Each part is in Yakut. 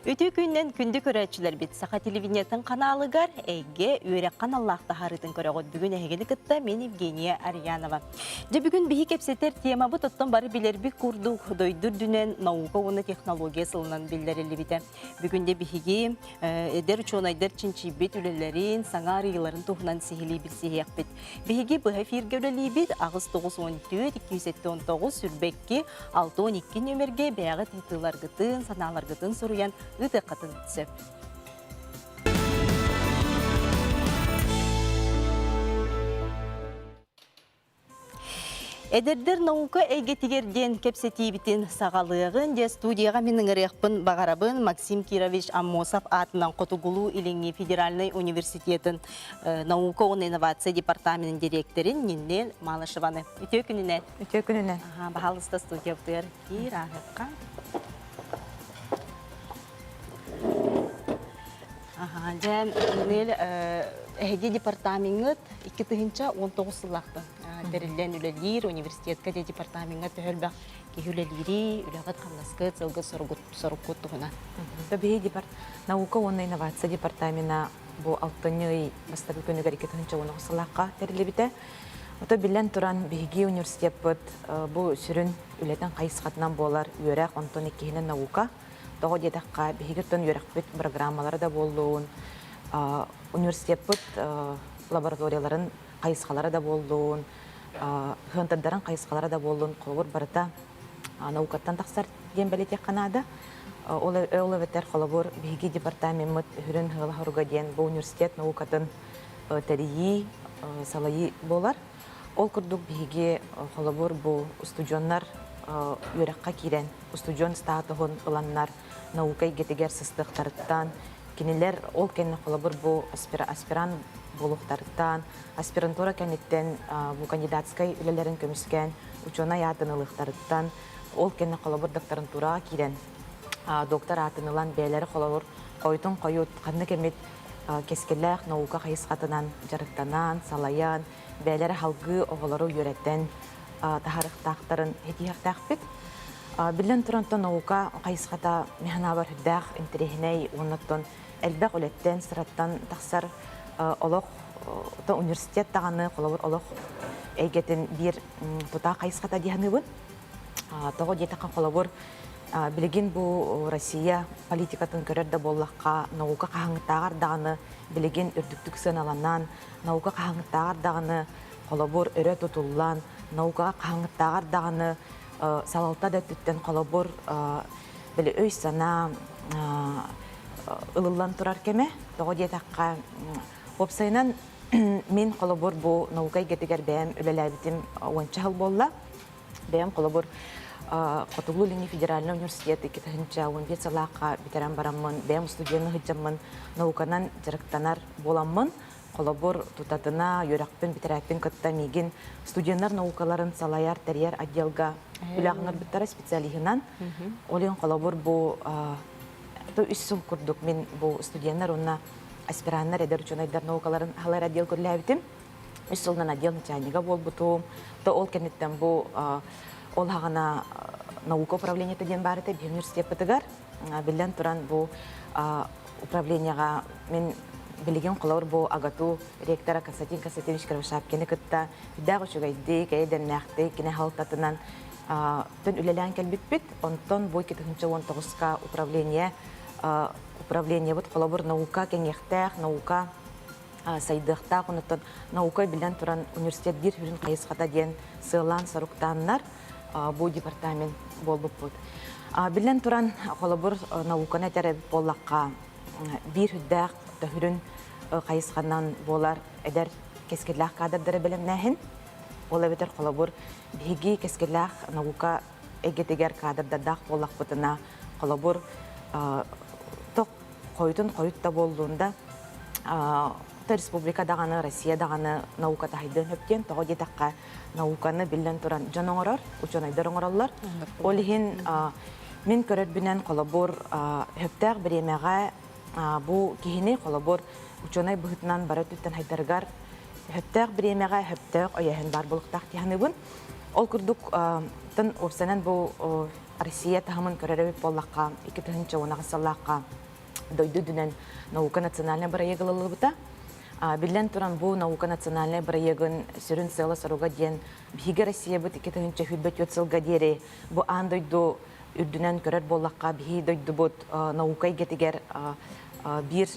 Үтүө күнүнэн күндү көрөөччүлэрбит Саха телевидениетын ханаалыгар Эйгэ үөрэх ханаллаах таһаарыытын көрөҕүт. Бүгүн эһигини кытта мен Евгения Арьянова. Дьэ бүгүн биһи кэпсэтэр темабыт оттон бары билэрбит курдук дойду үрдүнэн наука уонна технология сылынан биллэриллибитэ. Бүгүн де биһиги эдэр учуонайдар чинчийбит үлэлэрин, саҥа арыйыыларын туһунан сиһилии билсиһиэхпит. Биһиги быһа эфиргэ үлэлиибит 8 94 279 22 612 нүөмэргэ бэйэҕит ыйытыыларгытын, санааларгытын суруйан ыытыаххытын сөп. Эдэрдэр наука эйгэтигэр диэн кэпсэтиибитин саҕалыаҕын диэ студияҕа мин ыҥырыахпын баҕарабын Максим Кирович Аммосов аатынан Хотугулуу-Илиҥҥи федеральнай университетын наука уонна инновация департаменын дириэктэрин Ниннель Малышеваны. Үтүө күнүнэн! Үтүө күнүнэн. Баһаалыста студиябытыгар киир ааһыахха. Аха, дьэ, Нинель, эһиги департамеҥҥыт 2019 сыллаахтан тэриллэн үлэлиир университетка дьэ департамеҥҥа төһө элбэх киһи үлэлиирий, үлэҕит-хамнаскыт, сылгыт соруккут туһунан. Биһи наука уонна инновация департамена бу алтынньы ый бастакы күнүгэр 2019 сыллаахха тэриллибитэ. Ото биллэн туран, биһиги университеппыт бу сүрүн үлэтин хайысхатынан буолар үөрэх, онтон иккиһинэн наука. Тоҕо диэтэххэ, биһиги оттон үөрэхпит программалара да буоллун, университеппыт лабораторияларын хайысхалара да буоллун, хыантардарын хайысхалара да буоллун, холобур барыта наукаттан тахсар диэн бэлиэтиэххэ наада. Ол, ол эбэтэр холобур биһиги департамеммыт сүрүн ыала диэн бу университет наукатын тэрийии, салайыы буолар. Ол курдук биһиги холобур бу устудьуоннар үөрэххэ киирэн, устудьуон статуһун ыланнар наука эйгэтигэр сыстыахтарыттан, кинилэр ол кэннэ холобур бу аспирант буолуохтарыттан, аспирантура кэнниттэн бу кандидатскай үлэлэрин көмүскээн учуонай аатын ылыахтарыттан, ол кэннэ холобур докторантураҕа киирэн доктор аатын ылан бэйэлэрэ холобур хойутун хойут ханнык эмит кэскиллээх наука хайысхатынан дьарыктанан, салайан, бэйэлэрэ салгыы оҕолору үөрэтэн таһаарыахтаахтарын ситиһиэхтээхпит. Биллэн туран, наука хайысхата мин санаабар сүрдээх интэриэһинэй уонна оттон элбэх үлэттэн, сыраттан тахсар олох университет даҕаны холобур олох эйгэтин биир тутаах хайысхата дии саныыбын. Тоҕо диэтэххэ, холобур, билигин бу Россия политикатын көрөр да буоллахха, наука хаһааҥҥытааҕар даҕаны билигин үрдүктүк сыаналанан, наука хаһааҥҥытааҕар даҕаны холобур өрө тутуллан, наукаҕа хаһааҥҥытааҕар даҕаны салалта да өттүттэн холобур били өй-санаа ылыллан турар кэмэ. Тоҕо диэтэххэ, уопсайынан мин холобур бу наука эйгэтигэр бэйэм үлэлээбитим уонча сыл буолла. Бэйэм холобур Хотугулуу-Илиҥҥи федеральнай университет 2015 сылаахха бүтэрэн бараммын, бэйэм устудьуонна сылдьаммын науканан дьарыктанар буоламмын, холобур, тутатына үөрэхпин бүтэрээппин кытта миигин студеннар наукаларын салайар, тэрийэр отделга үлэҕэ ыҥырбыттара специалиһынан. Ол иһин холобур бу үс сыл курдук мин бу студеннар уонна аспираннар эдэр учуонайдар наукаларын салайар отдел көрүлээбитим. Үс сылынан отдел начальнига буолбутум. То ол кэнниттэн бу ол хаҕана наука управлениета диэн баар этэ биһиги университеппытыгар. Биллэн туран бу управлениеҕа мин билигин холобур бу АГАТУ ректора Константин Константинович Кривошапкины кытта сүрдээх үчүгэйдик, эйэ-дэмнээхтик кини халтатынан төн үлэлээн кэлбиппит. Онтон бу 2019-ка управление управлениебыт холобур наука кэҥиэхтээх, наука сайдыахтаах, онуттан наука билэн туран университет биир сүрүн хайысхата диэн сыаллаан-соруктааннар бу департамент буолбуппут. Биллэн туран, холобур, науканы этэр эбит буоллахха, биир сүрдээх төһүрүн хайысханан буолар эдэр кэскиллээх кадрдары бэлэмнээһин. Ол эбэтэр холобур, биһиги кэскиллээх наука эйгэтигэр кадрдардаах буоллахпытына, холобур, тох хойутун хойут да буоллун да, республика даҕаны, Россия даҕаны наука таһыйдыан сөп диэн, тоҕо диэтэххэ, науканы биллэн туран дьон оҥорор, учуонайдар оҥороллор. Ол иһин мин көрөрбүнэн холобур сөптөөх бириэмэҕэ бу киһини холобур учуонай быһыытынан бары өттүттэн хайдарыгар сөптөөх бириэмэҕэ сөптөөх өйөөһүн баар буолуохтаах дии саныыбын. Ол курдук тын уопсайынан бу Россия таһымын көрөр эбит буоллахха, 2010 сыллаахха дойду үрдүнэн наука национальнай бырайыак ылыллыбыта. Биллэн туран, бу наука национальнай бырайыагын сүрүн сыала-соруга диэн биһиги Россиябыт 2024 сылга диэри бу аан дойду үрдүнэн көрөр буоллахха, биһи дойдубут наука эйгэтигэр биир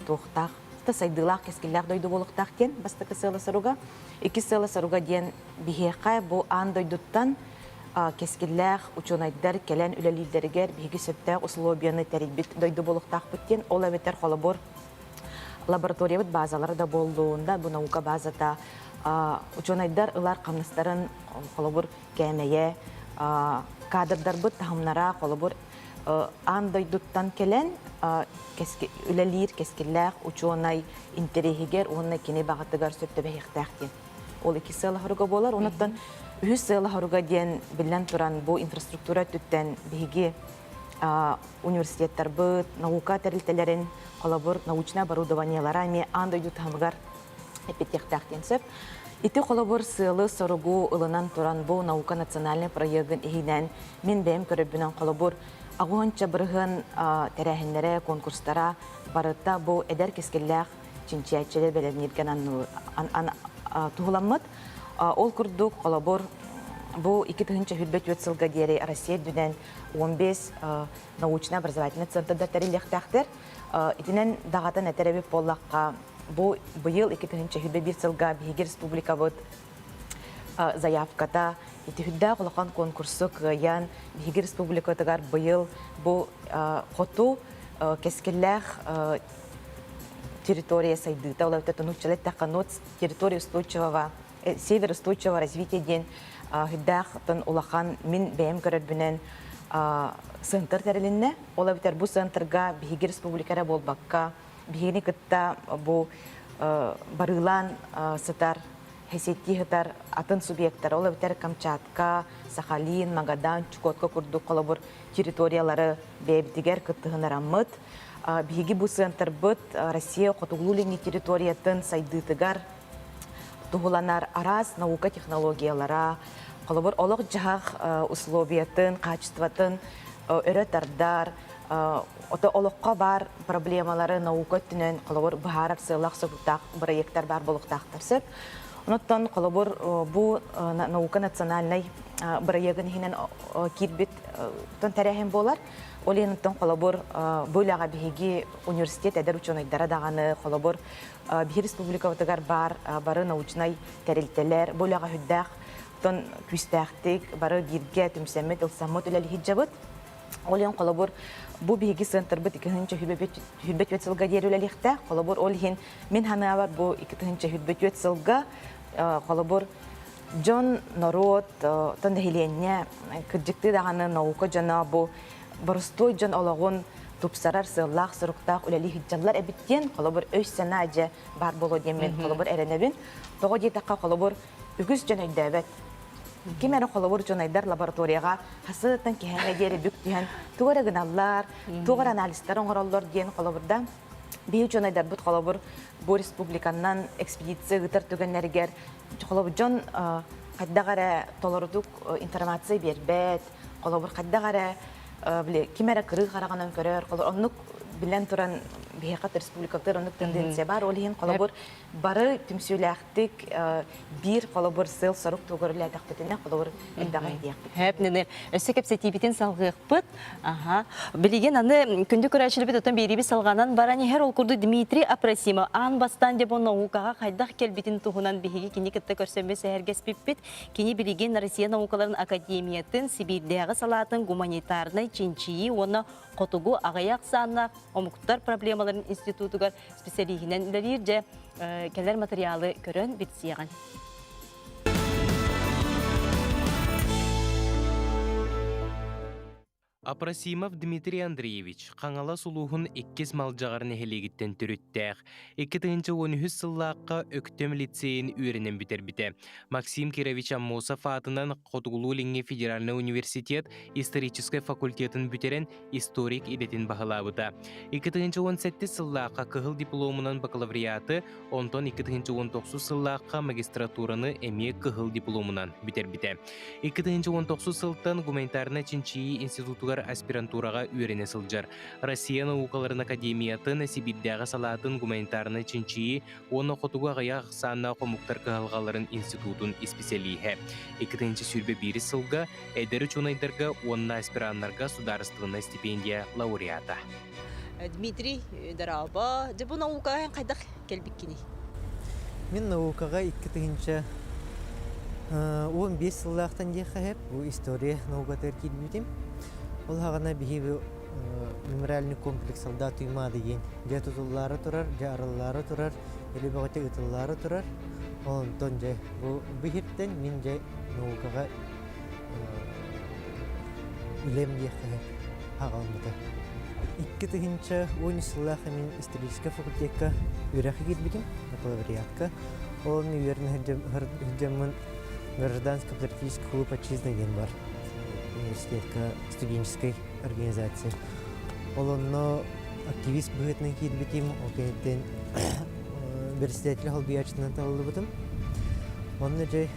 туохтаах сайдыылаах, кэскиллээх дойду буолуохтаах диэн бастакы сыала-соруга. Иккис сыала-соруга диэн биһиэхэ бу аан дойдуттан кэскиллээх учуонайдар кэлэн үлэлииллэригэр биһиги сөптөөх усулуобуйаны тэрийбит дойду буолуохтаахпыт диэн. Ол эбэтэр холобур лабораториябыт базалара да буоллун да, бу наука базата учуонайдар ылар хамнастарын холобур кээмэйэ, кадрдарбыт таһымнара холобур аан дойдуттан кэлэн үлэлиир кэскиллээх учуонай интэриэһигэр уонна кини баҕатыгар сөп түбэһиэхтээх диэн. Ол икки сыала-соруга буолар. Онуттан үһүс сыала-соруга диэн биллэн туран бу инфраструктура өттүттэн биһиги университеттарбыт, наука тэрилтэлэрин, холобур, научнай оборудованиелара эмиэ аан дойду таһымыгар эппиттиэхтээх диэн сөп. Ити холобур сыалы-соругу ылынан туран бу наука национальнай проегын иһинэн мин бэйэм көрөрбүнэн холобур аҕыһынча бырыһыан тэрээһиннэрэ, конкурстара барыта бу эдэр кэскиллээх чинчийээччилэр бэлэмнииргэ туһуламмыт. Ол курдук, холобур, бу 2024 сылга диэри Россия үрдүнэн 15 научно-образовательный центрдар тэриллиэхтээхтэр. Итинэн даҕатан этэр эбит буоллахха, бу быйыл 2021 сылга биһиги республикабыт заявката ити үрдээх улахан конкурсу кыайан биһиги республикатыгар быйыл бу хоту кэскиллээх территория сайдыыта, ол эбэтэр нууччалыы эттэххэ территория устойчивого север устойчивого развития диэн үрдээх улахан мин бэйэм көрөрбүнэн центр тэрилиннэ. Ол эбэтэр бу центрга биһиги республика эрэ буолбакка биһигини кытта бу барыылаан сытар, хэсиэттии сытар атын субъектар, ол эбэтэр Камчатка, Сахалин, Магадан, Чукотка курдук холобур территориялары бэйэбитигэр кыттыһынараммыт. Биһиги бу центрбыт Россия хотугулуу-илиҥҥи территориятын сайдыытыгар туһуланар араас наука технологиялара, холобур, олох-дьаһах условиятын, качествотын өрө тардар, ото олоххо баар проблемалары наука өттүнэн холобур быһаарар сыаллаах-соруктаах бырайыактар баар буолуохтаахтар сөп. Онуттан холобур бу наука национальнай бырайыагын иһинэн киирбит тэрээһин буолар. Ол иһин холобур бу үлэҕэ биһиги университет эдэр учуонайдара даҕаны холобур биһи республикабытыгар баар бары научнай тэрилтэлэр бу үлэҕэ сүрдээх күүстээхтик бары бииргэ түмсэммит, ылсаммыт үлэлиһидьабыт. Ол иһин холобур бу биһиги центрбыт 2024 сылга диэри үлэлиэхтээх. Холобур ол иһин мин санаабар бу 2024 сылга холобур дьон, норуот, тон нэһилиэнньэ кырдьыктыы даҕаны наука дьоно бу боростуой дьон олоҕун тупсарар сыаллаах-соруктаах үлэлии сылдьаллар эбит диэн холобур өй-санаа дьэ баар буолуо диэн мин холобур эрэнэбин. Тоҕо диэтэххэ холобур үгүс дьон өйдөөбөт. Ким эрэ холобур учуонайдар лабораторияҕа хасыттан киһэҥҥэ диэри бүк түһэн тугу эрэ гыналлар, туох эрэ анализтар оҥороллор диэн холобурда биһи учуонайдарбыт холобур бу республиканнан экспедиция ыытар түгэннэригэр холобур дьон хайдах эрэ толорутук информация биэрбэт, холобур хайдах эрэ били ким эрэ кырыы хараҕынан көрөр, холобур оннук билэн туран биһиэхэ республикабытыгар оннук тенденция баар, ол иһин холобур бары түмсүүлээхтик биир холобур сыал-сорук тугар үлэлээтэхпитинэ холобур элбэҕи иһиэхпит. Хөп ныныр. Өссө кэпсэтиибитин салҕыахпыт. Аха. Билигин аны күндү көрөөччүлүбүт отон биэриибит салҕанан баран иһэр. Ол курдук Дмитрий Апросимов аан бастаан дьэ бу наукаҕа хайдах кэлбитин туһунан биһиги кини кытта көрсөммүт сэһэргэспиппит. Кини билигин Россия наукаларын академиятын Сибиирдээҕи салаатын гуманитарнай чинчийии уонна хотугу аҕыйах ахсааннаах омуктар проблемаларын институтугар специалиһинэн үлэлиир дьэ кэлэр материалы көрөн билсиэҕин. Апросимов Дмитрий Андреевич Хаҥалас улууһун иккис Малдьаҕар нэһилиэгиттэн төрүттээх. 2013 сыллаахха Өктөм лицейин үөрэнэн бүтэрбитэ. Максим Кирович Аммосов аатынан Хотугулуу-Илиҥҥи федеральнай университет историческай факультетын бүтэрэн историк идэтин баһылаабыта. 2017 сыллаахха кыһыл дипломунан бакалавриаты, онтон 2019 сыллаахха магистратураны эмиэ кыһыл дипломунан бүтэрбитэ. 2019 сылтан гуманитарнай чинчийии институтугар аспирантураҕа үөрэнэ сылдьар. Россия наукаларын академиятын Сибиирдээҕи салаатын гуманитарнай чинчийии уонна хотугу аҕыйах ахсааннаах омуктар кыһалҕаларын институтун исписэлииһэ. 2021 сылга эдэр учуонайдарга уонна аспираннарга судаарыстыбаннай стипендия лауреата. Дмитрий дорообо. Дьэ бу наукаҕа хайдах кэлбиккиний? Мин наукаҕа 2015 сыллаахтан диэххэ сөп. Бу история наукатыгар киирбитим. Ол хаҕана биһиги мемориальный комплекс солдат Туймаада диэн дьэ тутуллаары турар, дьэ арыллаары турар, үлэ бөҕөтө ыытыллаары турар. Онтон дьэ бу биһиртэн мин дьэ наукаҕа үлэм диэххэ сөп аҕалбыта. 2010 сыллаах мин историческай факультекка үөрэххэ киирбитим, бакалавриатка. Ол үөрэнэ сылдьаммын гражданско-патриотический клуб «Отчизна» диэн бар университетка студенческой организация. Ол онно активист быһыытынан киирбитим, ол кэнниттэн председатель холбуйааччытынан талыллыбытым. Онно дьэ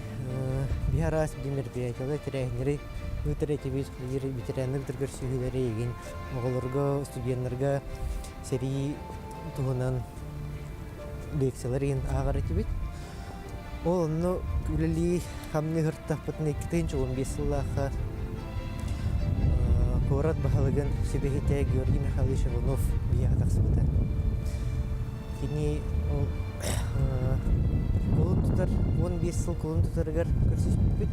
биһи араас мероприятиялар тэрээһиннэри ыытар этибит, биир ветераннар көрсүһүүлэри игин оҕолорго, студеннарга сэрии туһунан лекциялар игин ааҕар этибит. Ол онно үлэлии хамныы сырыттахпытына 2015 сыллаахха куорат баһылыгын сүбэһитэ Георгий Михайлович Иванов биһиэхэ тахсыбыта. Кини ол кулун тутар 15 сыл кулун тутарыгар көрсүспүппүт.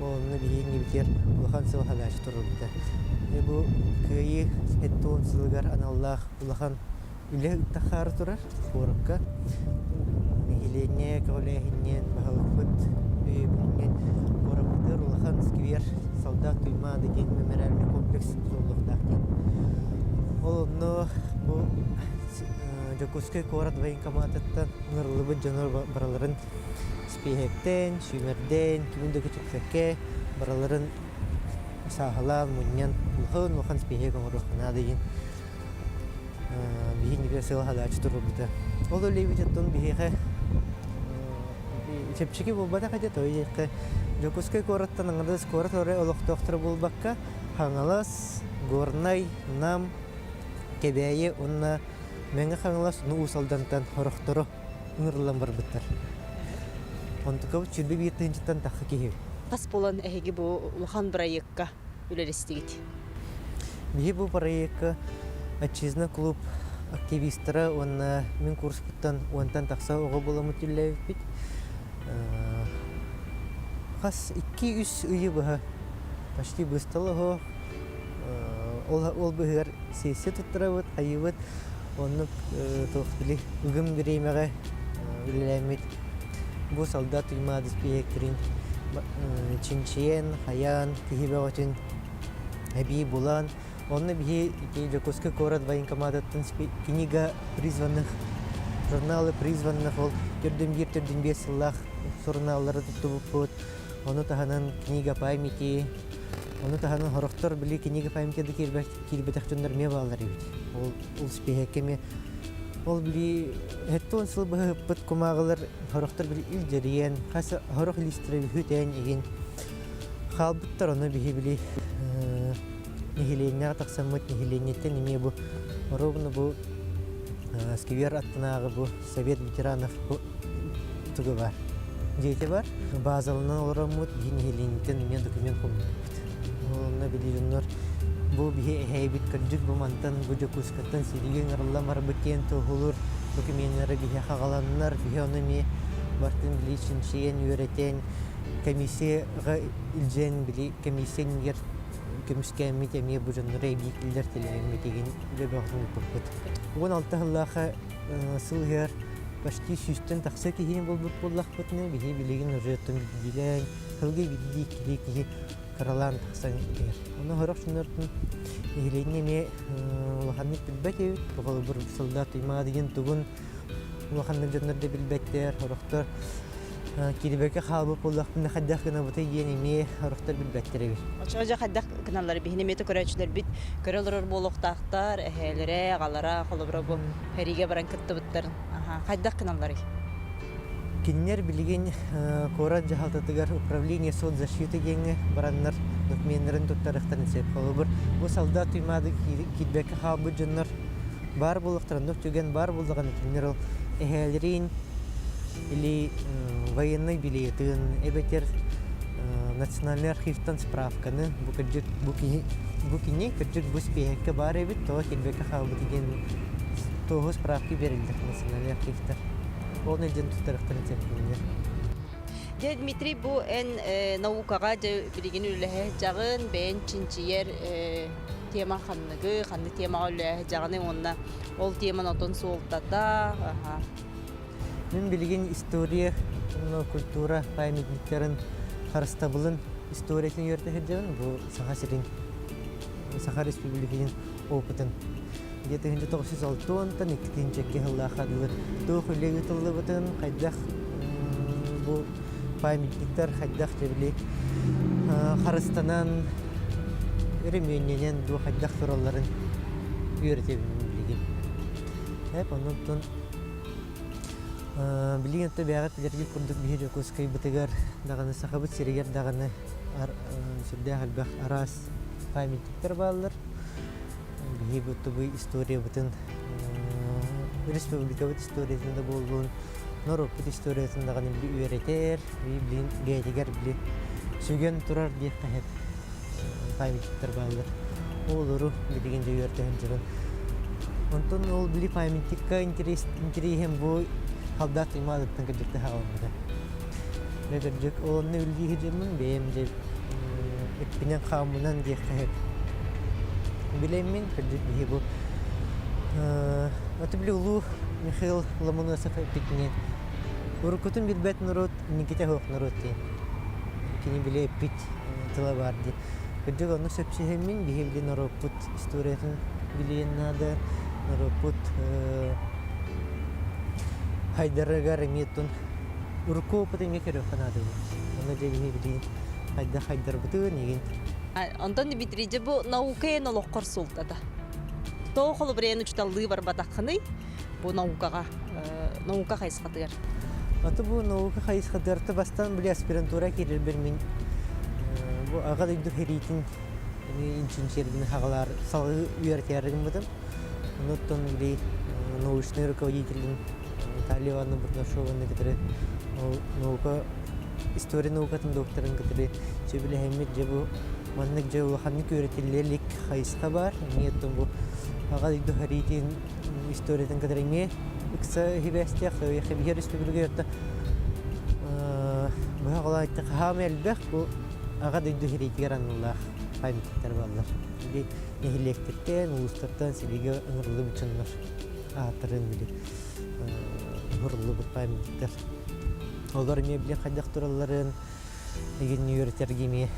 Онно биһиги иннибитигэр улахан сыл хадаачы турбута. Бу Кыайыы 70 сылыгар аналлаах улахан үлэ ыттахаары турар куоракка. Нэһилиэнньэ көҕүлээһиннээн баһылыкпыт өйөбүлүнэн куораппытыгар улахан сквер Солдат Туймаада диэн мемориальный комплекс тутуллуохтаах диэн. Ол онно бу Дьокуускай куорат военкоматыттан ыҥырыллыбыт дьонор барыларын испииһэктэн, сүүмэрдээн, кимин да көтүппэккэ барыларын сааһылаан, мунньан улахан-улахан испииһэк оҥоруохха наада диэн биһиги сыала хадааччы турбута. Ол үлэбит оттон биһиэхэ чэпчэки буолбатах этэ, то диэххэ Дьокуускай куораттан аҥардас куорат эрэ олохтоохторо буолбакка, Хаҥалас, Горнай, Нам, Кэбээйи уонна Мэҥэ Хаҥалас Уус Алдантан сорохторо ыҥырыллан барбыттар. Онтукабыт 21 тыһыынчаттан тахса киһи. Хас буолан эһиги бу улахан бырайыакка үлэлэстигит? Биһи бу бырайыакка Отчизна клуб активистара уонна мин курспуттан уонтан тахса оҕо буоламмыт үлэлээбиппит. Хас икки-үс ыйы быһа почти быстал оһох Ол, ол быһыгар сессия туттарабыт, хайыыбыт, оннук туох били ыгым бириэмэҕэ үлэлээммит бу солдат Туймаада испииһэктэрин чинчийэн, хайаан, киһи бөҕөтүн эбии булан, онно биһи ити Дьокуускай куорат военкоматыттан книга призванных, журналы призванных ол төрдүн биир төрдүн биэс сыллаах сурунааллары туттубуппут. Ону таһынан книга памяти, ону таһынан сорохтор били книга памяти да киирбэтэх дьоннор эмиэ бааллар эбит. Ол ол испииһэккэ эмиэ ол били 70 сыл быһыппыт кумааҕылар сорохтор били илдьэрийэн, хас сорох лиистэрэ үһүтээн игин хаалбыттар ону биһи били нэһилиэнньэҕэ тахсаммыт нэһилиэнньэттэн эмиэ бу ровно бу сквер аттынааҕы бу совет ветеранов туга бар дьиэтэ бар базаланан олороммут биһи нэһилиэнньэттэн эмиэ документ хомуйбуппут онно били дьоннор бу биһи эһээбит кырдьык бу мантан бу Дьокуускайтан сиригэ ыҥырыллан барбыт диэн туоһулуур докуменнары биһиэхэ аҕаланнар биһи ону эмиэ бартын били чинчийэн үөрэтэн комиссияҕа илдьэн били комиссия иннигэр көмүскээммит эмиэ бу дьоннору эбии киллэртэлээммит игин үлэ бөҕөтүн ыыппыппыт. 16 сыллаахха сыл иһэр. Почти сүүстэн тахса киһини булбут буоллахпытына, биһи билигин уже оттон билдиилээн, сылгы билдии киһи киһи кыралаан тахсан иһэр. Ону сорох дьоннортон нэһилиэнньэ эмиэ улаханнык билбэт эбит. Холобур, солдат туймаа деген тугун улаханнык дьоннор да билбэттэр, сорохтор киирбэккэ хаалбыт буоллахпына хайдах гынабытый диэн эмиэ сорохтор билбэттэр эбит. Оччоҕо дьэ хайдах гыналлар биһини эмиэ көрөөччүлэрбит көрө олорор буолуохтаахтар, эһээлэрэ, аҕалара, холобура бу сэриигэ баран кыттыбыттарын хайдах гыналларый? Кинилэр билигин куорат дьаһалтатыгар управление соцзащиты диэҥҥэ бараннар докуменнарын туттарыахтарын сөп. Холобур, бу солдат туймаады киирбэккэ хаалбыт дьоннор баар буолуохтара, оннук түгэн баар буоллаҕына кинилэр ол эһээлэрин или военный билетын эбэтэр национальный архивтан справканы бу кырдьык бу киһи бу кини кырдьык бу спиэһэккэ баар эбит, тоҕо киирбэккэ хаалбыт диэн туоһу справка биэрэллэр национальный архивтар. Ол илдьэн туттарыахтарын сөп кинилэр. Дьэ, Дмитрий, бу эн наукаҕа дьэ билигин үлэлэһэ сылдьаҕын, бэйэн чинчийэр тема ханныгы, ханнык темаҕа үлэлэһэ сылдьаҕыный уонна ол теман отон суолтата, аха. Мин билигин история уонна культура памятниктарын харыстабылын историятын үөрэтэ сылдьабын. Бу Саха сирин, Саха Республикатын опытын. 1906-тан 2002 сыллаахха дылы туох үлэ ыытыллыбытын, хайдах бу памятниктар хайдах дьэбили харыстанан, өрөмүөннэнэн дуу хайдах туралларын үөрэтэбин билигин. Эп оннуттан билигин то бэйэҕит билэргит курдук биһи Дьокуускайбытыгар даҕаны Сахабыт сиригэр даҕаны сүрдээх элбэх араас памятниктар бааллар. Биһи бу историябытын республикабыт историятын да буоллун, норуоппут историятын даҕаны били үөрэтэр, билин бэйэтигэр били сүгэн турар диэххэ сөп памятниктар бааллар. Олору билигин дьэ үөрэтэ сылдьабын. Онтон ол били памятникка интэриэһим бу халдаат туймаадыттан кырдьыкта хаалбыта. Дьэ кырдьык онно үлэлии сылдьаммын бэйэм дьэ эппинэн хааммынан диэххэ сөп. Билэммин кырдьык биһи бу аты били улуу Михаил Ломоносов эппитинэн уруккутун билбэт норуот инникитэ суох норуот диэн кини били эппит тыла баар дии. Кырдьык онно сөпсөһөммүн биһи били норуоппут историятын билиэн наада, норуоппут хайдарыгар эмиэ тун урукку опыт эмиэ көрүөххэ наада Онно дьэ биһи билигин хайдах хайдарбытын игин. Онтон Дмитрий, дьэ бу наука эн олоххор суолтата. Тоҕо холобур эн учуталлыы барбатаххыный бу наукаҕа, наука хайысхатыгар? Аты бу наука хайысхатыгар бастаан били аспирантура киирэрбэр мин бу аҕа дойду сэриитин инчинчиэрбин хаҕалаар салгыы үөрэтээр гыммытым. Онуттан били научный руководителин Наталья Ивановна Бурнашованы кытары ол наука история наукатын докторын кытары сөбүлэһэммит дьэ бу маннык дьэ улаханнык үөрэтиллэ илик хайысха баар. Эмиэ оттон бу аҕа дойду сэриитин историятын кытары эмиэ ыкса сибээстээх биһиэр республика отто быһа холоон хаһаамай элбэх бу аҕа дойду сэриитигэр аналлаах памятниктар бааллар. Били нэһилиэктэртэн, улуустартан сэриигэ ыҥырыллыбыт дьоннор ааттарын били уһуруллубут памятниктар. Олор эмиэ били хайдах туралларын игин үөрэтэргэ эмиэ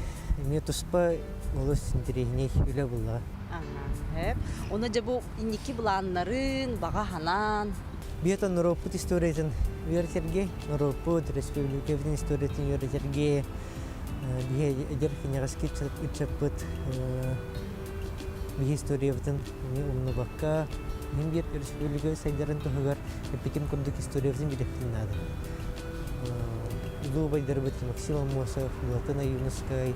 эмиэ туспа олус интэриэһинэй үлэ буллаҕа. Аха, Оны дьэ бу инники былааннарын, баҕа санаан. Биэтэ норуоппут историятын үөрэтэргэ, норуоппут республикабытын историятын үөрэтэргэ биһи эдэр кэнэҕэски ыччаппыт биһи историябытын эмиэ умнубакка, мин биир республика сайдарын туһугар эппитим курдук историябытын билиэхпитин наада. Улуу убайдарбыт Максим Аммосов, Платон Ойуунускай,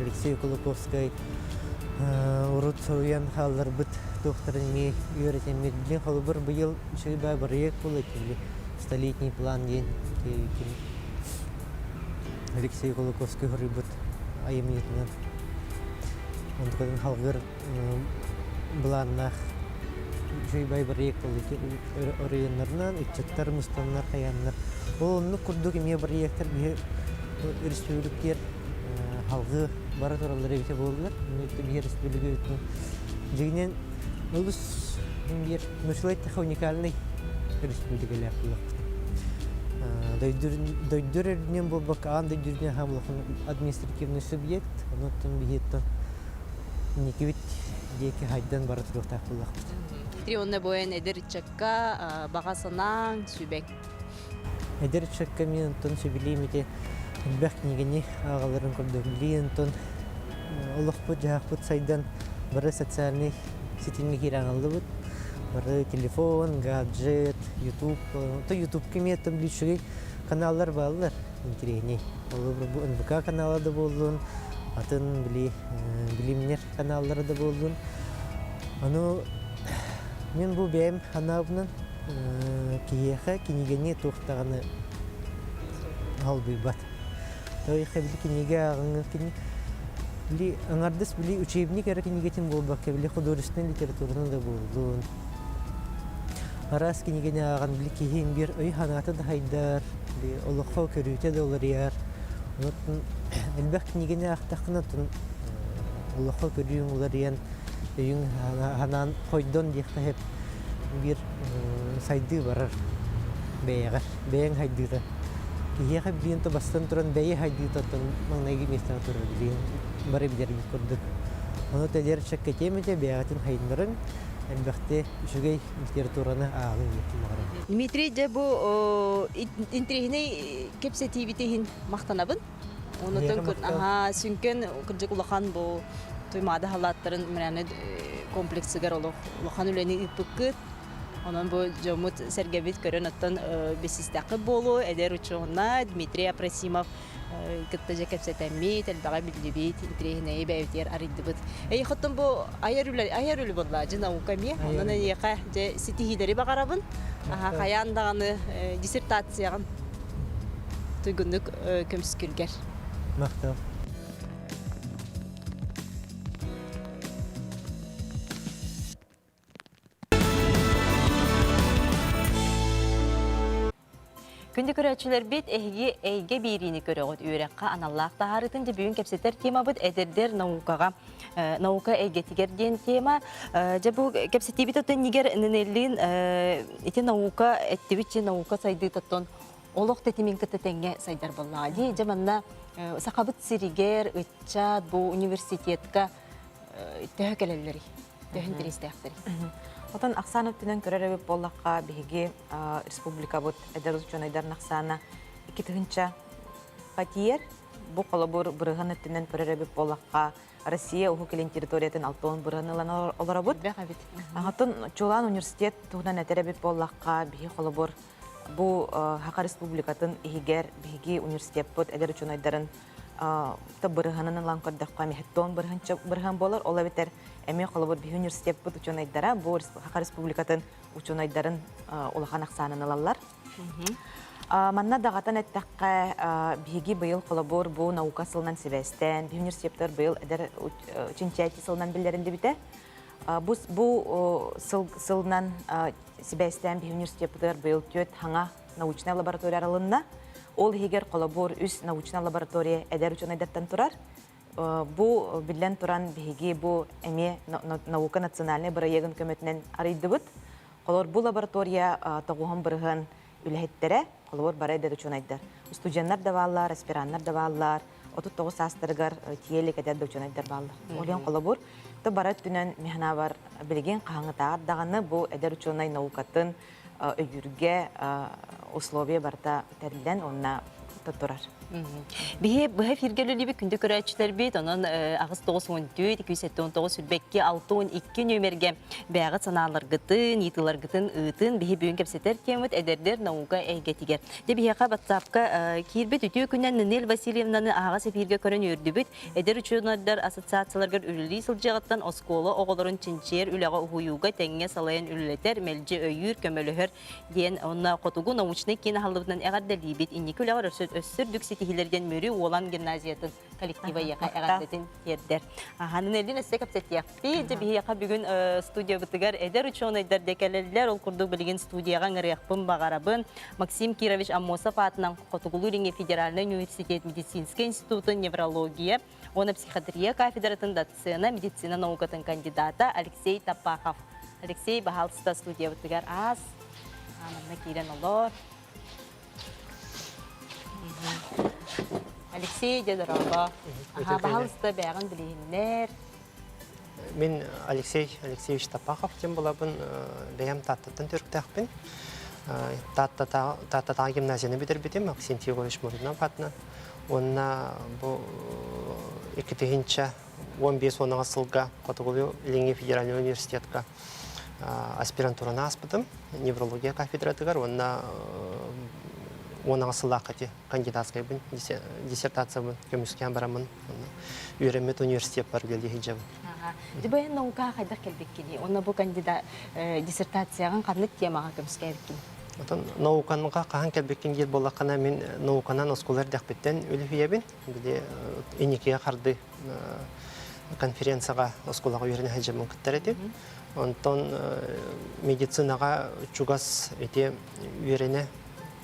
Алексей Кулаковскай урут суруйан хаалларбыт туохтарын эмиэ үөрэтэммит. Билин холобур быйыл үчүгэй баа бырайыак буолла били столетний план диэн Алексей Кулаковскай суруйбут айымньытынан онтукатын халгыр былааннаах үчүгэй бай бырайыак буолла оройуоннарынан ыччаттар мустаннар хайааннар ол оннук курдук эмиэ бырайыактар биһи өрөспүүбүлүккэр халгыы бара тураллар эбитэ буоллар биһи өрөспүүбүлүкэбитин дьиҥинэн олус биир научнай уникальный өрөспүүбүлүкэлээх буолуохпут. Дойду үрдүнэн буолбакка, аан дойду үрдүнэн хаам улахан административный субъект. Онон биһиэттэн инникибит диэки хайдан бара туруохтаах буоллахпыт. Дмитрий, онно буойан эдэр ыччакка баҕа санааҥ, сүбэҥ? Эдэр ыччакка мин онтон сөбүлүүм ити элбэх кинигэни ааҕалларын курдук. Билигин онтон олохпут-дьаһахпыт сайдан бары социальнай ситимҥэ киирэн аҕаллыбыт. Бары телефон, гаджет, ютуб, то ютубка эмиэ оттон үчүгэй каналлар бааллар интэриэһинэй. Холобур, бу НВК канала да буоллун, атын били билимнэр каналлара да буоллун. Ону мин бу бэйэм анаабынан киһиэхэ кинигэни туох даҕаны холбуйбат. Тойхэ били кинигэ ааҕыҥҥа кини били аҥардас били учебник эрэ кинигэтин буолбакка били художественнай литератураны да буоллун. Араас кинигэни ааҕан били киһи биир өй-санаата да хайдар, били олоххо көрүүтэ да уларыйар. Онон элбэх кинигэни аахтаххына оттон олоххо көрүүҥ уларыйан өйүҥ санаан хойдон диэххэ сөп биир сайдыы барар бэйэҕэр бэйэҥ сайдыыта киһиэхэ билигин то бастан туран бэйэ сайдыыта оттон маҥнайгы миэстэҕэ турар билигин бары билэрбит курдук ону тэдэр чэккэтиэм этэ бэйэҕитин хайыннарыҥ элбэхти үчүгэй литератураны ааҕыҥ диэхпин баҕарабын Дмитрий дьэ бу интириэһинэй кэпсэтиибит иһин махтанабын Онутун аһаа сүҥкэн кырдьык улахан бу Туймаада халааттарын мряны комплексыгар олох улахан үлэни ыыппыккыт. Онон бу дьоммут сэргэбит көрөн оттон бэсистэххит буолуо эдэр учуонай Дмитрий Апросимов кытта дьэ кэпсэтэммит, элбэҕи биллибит, интириэһинэйи бэйэбитигэр арыйдыбыт. Эйиэхэттэн бу айар үлэ айар үлэ буолла дьэ наука эмиэ. Онон эйиэхэ дьэ ситиһиилэри баҕарабын. Аха хайаан даҕаны диссертацияҕын туйгуннук көмүскүргэр. Махтал. Күндү көрөөччүлэрбит, эһиги эйгэ биэриини көрөҕүт. Үөрэххэ аналлаах таһаарыытын дьэ бүгүн кэпсэтэр темабыт эдэрдэр наукаҕа наука эйгэтигэр диэн тема. Дьэ бу кэпсэтиибит отон Нинеллин ити наука эттибит наука сайдыытыттан олох тэтимин кытта тэҥҥэ сайдар буоллаҕа дии. Дьэ манна Сахабыт сиригэр ыччат бу университетка төһө кэлэллэрий? Төһө интэриэстээхтэрий? Отон ахсаан өттүнэн көрөр эбит буоллахха, биһиги республикабыт эдэр учуонайдарын ахсаана 2000 тиийэр. Бу холобур бырыһан өттүнэн көрөр эбит буоллахха, Россия Уһук Илин территориятын 60 бырыһан ылан олоробут. Элбэх эбит. Оттон чуолаан университет туһунан этэр эбит буоллахха, биһи холобур Бу Саха Республикатын иһигэр биһиги университеппыт эдэр учуонайдарын бырыһанын ылан көрдөххө эмиһэттон бырыһан буолар. Ол эбэтэр эмиэ холобур биһи университеппыт учуонайдара бу Саха Республикатын учуонайдарын улахан ахсаанын ылаллар. Манна даҕатан эттэххэ, биһиги быйыл холобур бу наука сылынан сибээстээн, биһи университеттар быйыл эдэр чинчийээччи сылынан биллэриллибитэ. Бу, бу сыл, сылынан сибээстээн биһи университеппытыгар быйыл түөрт хаҥа научнай лаборатория арылынна. Ол иһигэр холобур үс научнай лаборатория эдэр учуонайдартан турар. Бу биллэн туран биһиги бу эмиэ наука национальнай бырайыагын көмөтүнэн арыйдыбыт. Холобур бу лаборатория тоҕуһун бырыһыан үлэһиттэрэ, холобур бары эдэр учуонайдар. Студеннар да бааллар, аспираннар да бааллар, 39 саастарыгар тиийэ илик эдэр да учуонайдар бааллар. Ол иһин холобур, то бары өттүнэн мин билигин хаһаҥытааҕар даҕаны бу эдэр учуонай наукатын өйүүргэ условия барыта тэриллэн уонна турар. Биһи быһа эфиргэ үлэлиибит күндү көрөөччүлэрбит, онон 894 279 сүүрбэкки 62 нүөмэргэ бэйэҕит санааларгытын, ыйытыыларгытын ыытын, биһи бүгүн кэпсэтэр темабыт эдэрдэр наука эйгэтигэр. Дьэ биһиэхэ WhatsApp-ка киирбит үтүө күннэн Нинель Васильевнаны аһаҕас эфиргэ көрөн үөрдүбүт. Эдэр учуонайдар ассоциацияларыгар үлэлии сылдьыаҕыттан оскуола оҕолорун чинчийэр үлэҕэ уһуйууга тэҥҥэ салайан үлэлэтэр, мэлдьи өйүүр, көмөлөһөр диэн уонна Хотугу научнай киин аһыллыбытынан эҕэрдэлиибит. Инники үлэҕэр өссө өссө үрдүк ситиһиилэр диэн Мүрү Уолан гимназиятын коллектива эйиэхэ эҕэрдэтин тиэрдэр. Нинеллин өссө кэпсэтиэхпит. Дьэ биһиэхэ бүгүн студиябытыгар эдэр учуонайдар да кэлэллэр. Ол курдук билигин студияҕа ыҥырыахпын баҕарабын. Максим Кирович Аммосов аатынан Хотугулуу-Илиҥҥи федеральнай университет медицинскэй институтун неврология уонна психиатрия кафедратын доцена, медицина наукатын кандидата Алексей Тапахов. Алексей, баһаалыста студиябытыгар аас. Манна киирэн олор. Алексей, дьэ дорообо. Аха, баһалыста бэйэҕин билиһиннэр. Мин Алексей Алексеевич Тапахов диэн булабын, бэйэм Тааттаттан төрүттээхпин. Тааттатааҕы гимназияны бүтэрбитим, Максим Егорович Мурунов аатынан. Уонна бу 2015 сылга Хотугулуу Илиҥҥи федеральнай университетка аспирантураны ааспытым неврология кафедратыгар уонна 10 сыллаахха кандидатскайбын диссертациябын көмүскээн бараммын үөрэммит университеппар үлэлии сылдьабын. Дьэ наукаҕа хайдах кэлбиккиний? Уонна бу кандидат диссертацияҕын ханнык темаҕа көмүскээбиккин? Отон науканга хаһан кэлбиккин диир буоллаххына мин науканан оскуола эрдэхпиттэн үлүһүйэбин. Били инникигэ харды конференцияҕа оскуолаҕа үөрэнэ сылдьаммын кыттар этим. Онтон медицинаҕа чугас ити үөрэнэ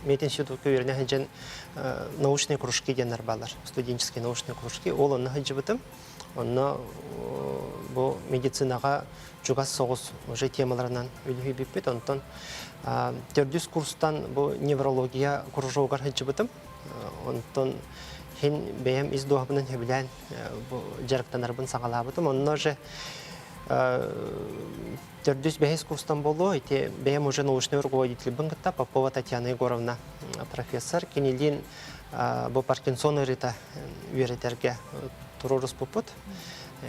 мединститутка үөрэнэ сылдьан научные кружки диэннэр бааллар, студенческие научные кружки. Ол онно сылдьыбытым. Онно бу медицинаҕа чугас соҕус уже темаларынан үлүһүйбүппүт. Онтон төрдүс курстан бу неврология кружогар сылдьыбытым. Онтон хин бэйэм ис дууһабынан сөбүлээн бу дьарыктанарбын саҕалаабытым. Онно уже төрдүс бэһис курстан буолуо ити бэйэм уже научный руководительбын кытта Попова Татьяна Егоровна профессор кинилиин бу Паркинсон ыарыыта үөрэтэргэ туруоруспуппут.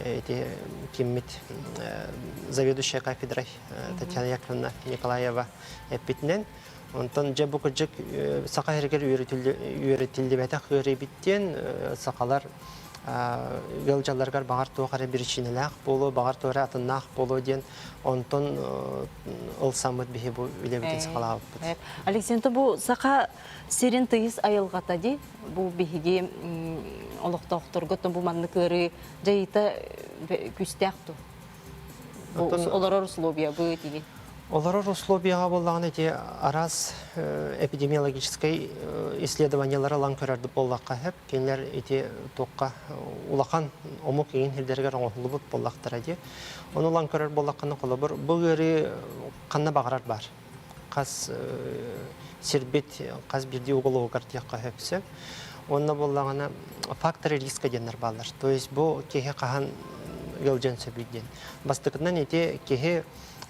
Ити киммит заведующая кафедрой Татьяна Яковлевна Николаева эппитинэн Онтон дьэ бу кырдьык саха сиригэр үөрэтиллибэтэх ыарыыбыт диэн сахалар ыалдьалларыгар баҕар туох эрэ биричиинэлээх буолуо, баҕар туох эрэ атыннаах буолуо диэн онтон ылсаммыт биһи бу үлэбитин саҕалаабыппыт. Алексей, бу саха сирин тыйыс айылҕата дии, бу биһиги олохтоохторго бу маннык ыарыы дьайыыта күүстээх дуо? Бу олорор условия бу тиги. Олорор условияҕа буоллаҕына ити араас эпидемиологическай исследованиялары ылан көрөрдүк буоллахха сөп. Кинилэр ити туохха улахан омук иҥин сирдэригэр оҥоһуллубут буоллахтара дии. Ону ылан көрөр буоллаххына холобур бу ыарыы ханна баҕарар баар. Хас сирбит хас биирдии угологар диэххэ сөп сөп. Онно буоллаҕына факторы риска диэннэр бааллар. То есть бу киһи хаһан ыалдьан сөбүй диэн. Бастакытынан ити киһи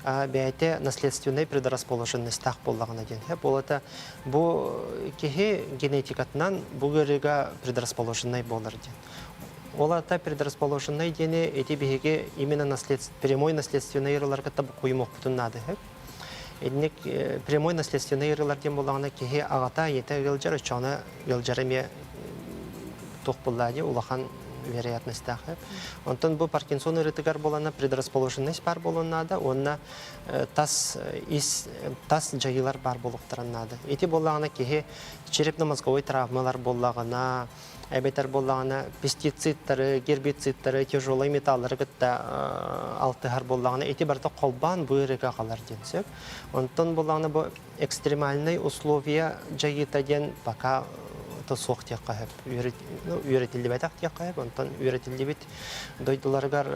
бэйэтэ наследственнай предрасположенностаах буоллаҕына диэн. Буолата бу киһи генетикатынан бу ыарыыга предрасположенный буолар диэн. Ол ата предрасположенный диэни ити биһиги именно наслед... прямой наследственный ыарыылары кытта буккуйумуохпутун наада. Итинник прямой наследственный ыарыылар диэн буоллаҕына киһи аҕата, ийэтэ ыалдьар, оччоҕуна ыалдьара эмиэ туох буоллаа дии улахан вероятностаах. Онтон бу Паркинсон ыарыытыгар буолана предрасположенность баар буолуон наада уонна тас ис тас дьайыылар баар буолуохтарын наада. Ити буоллаҕына киһи черепно-мозговой травмалар буоллаҕына, эбэтэр буоллаҕына пестицидтары, гербицидтары, тяжелый металлары кытта алтыһар буоллаҕына ити барыта холбоон бу ыарыыга аҕалар диэн сөп. Онтон буоллаҕына бу экстремальнай условия дьайыыта диэн пока то суох диэххэ сөп. Үөрэтиллибэтэх диэххэ сөп. Онтон үөрэтиллибит дойдуларыгар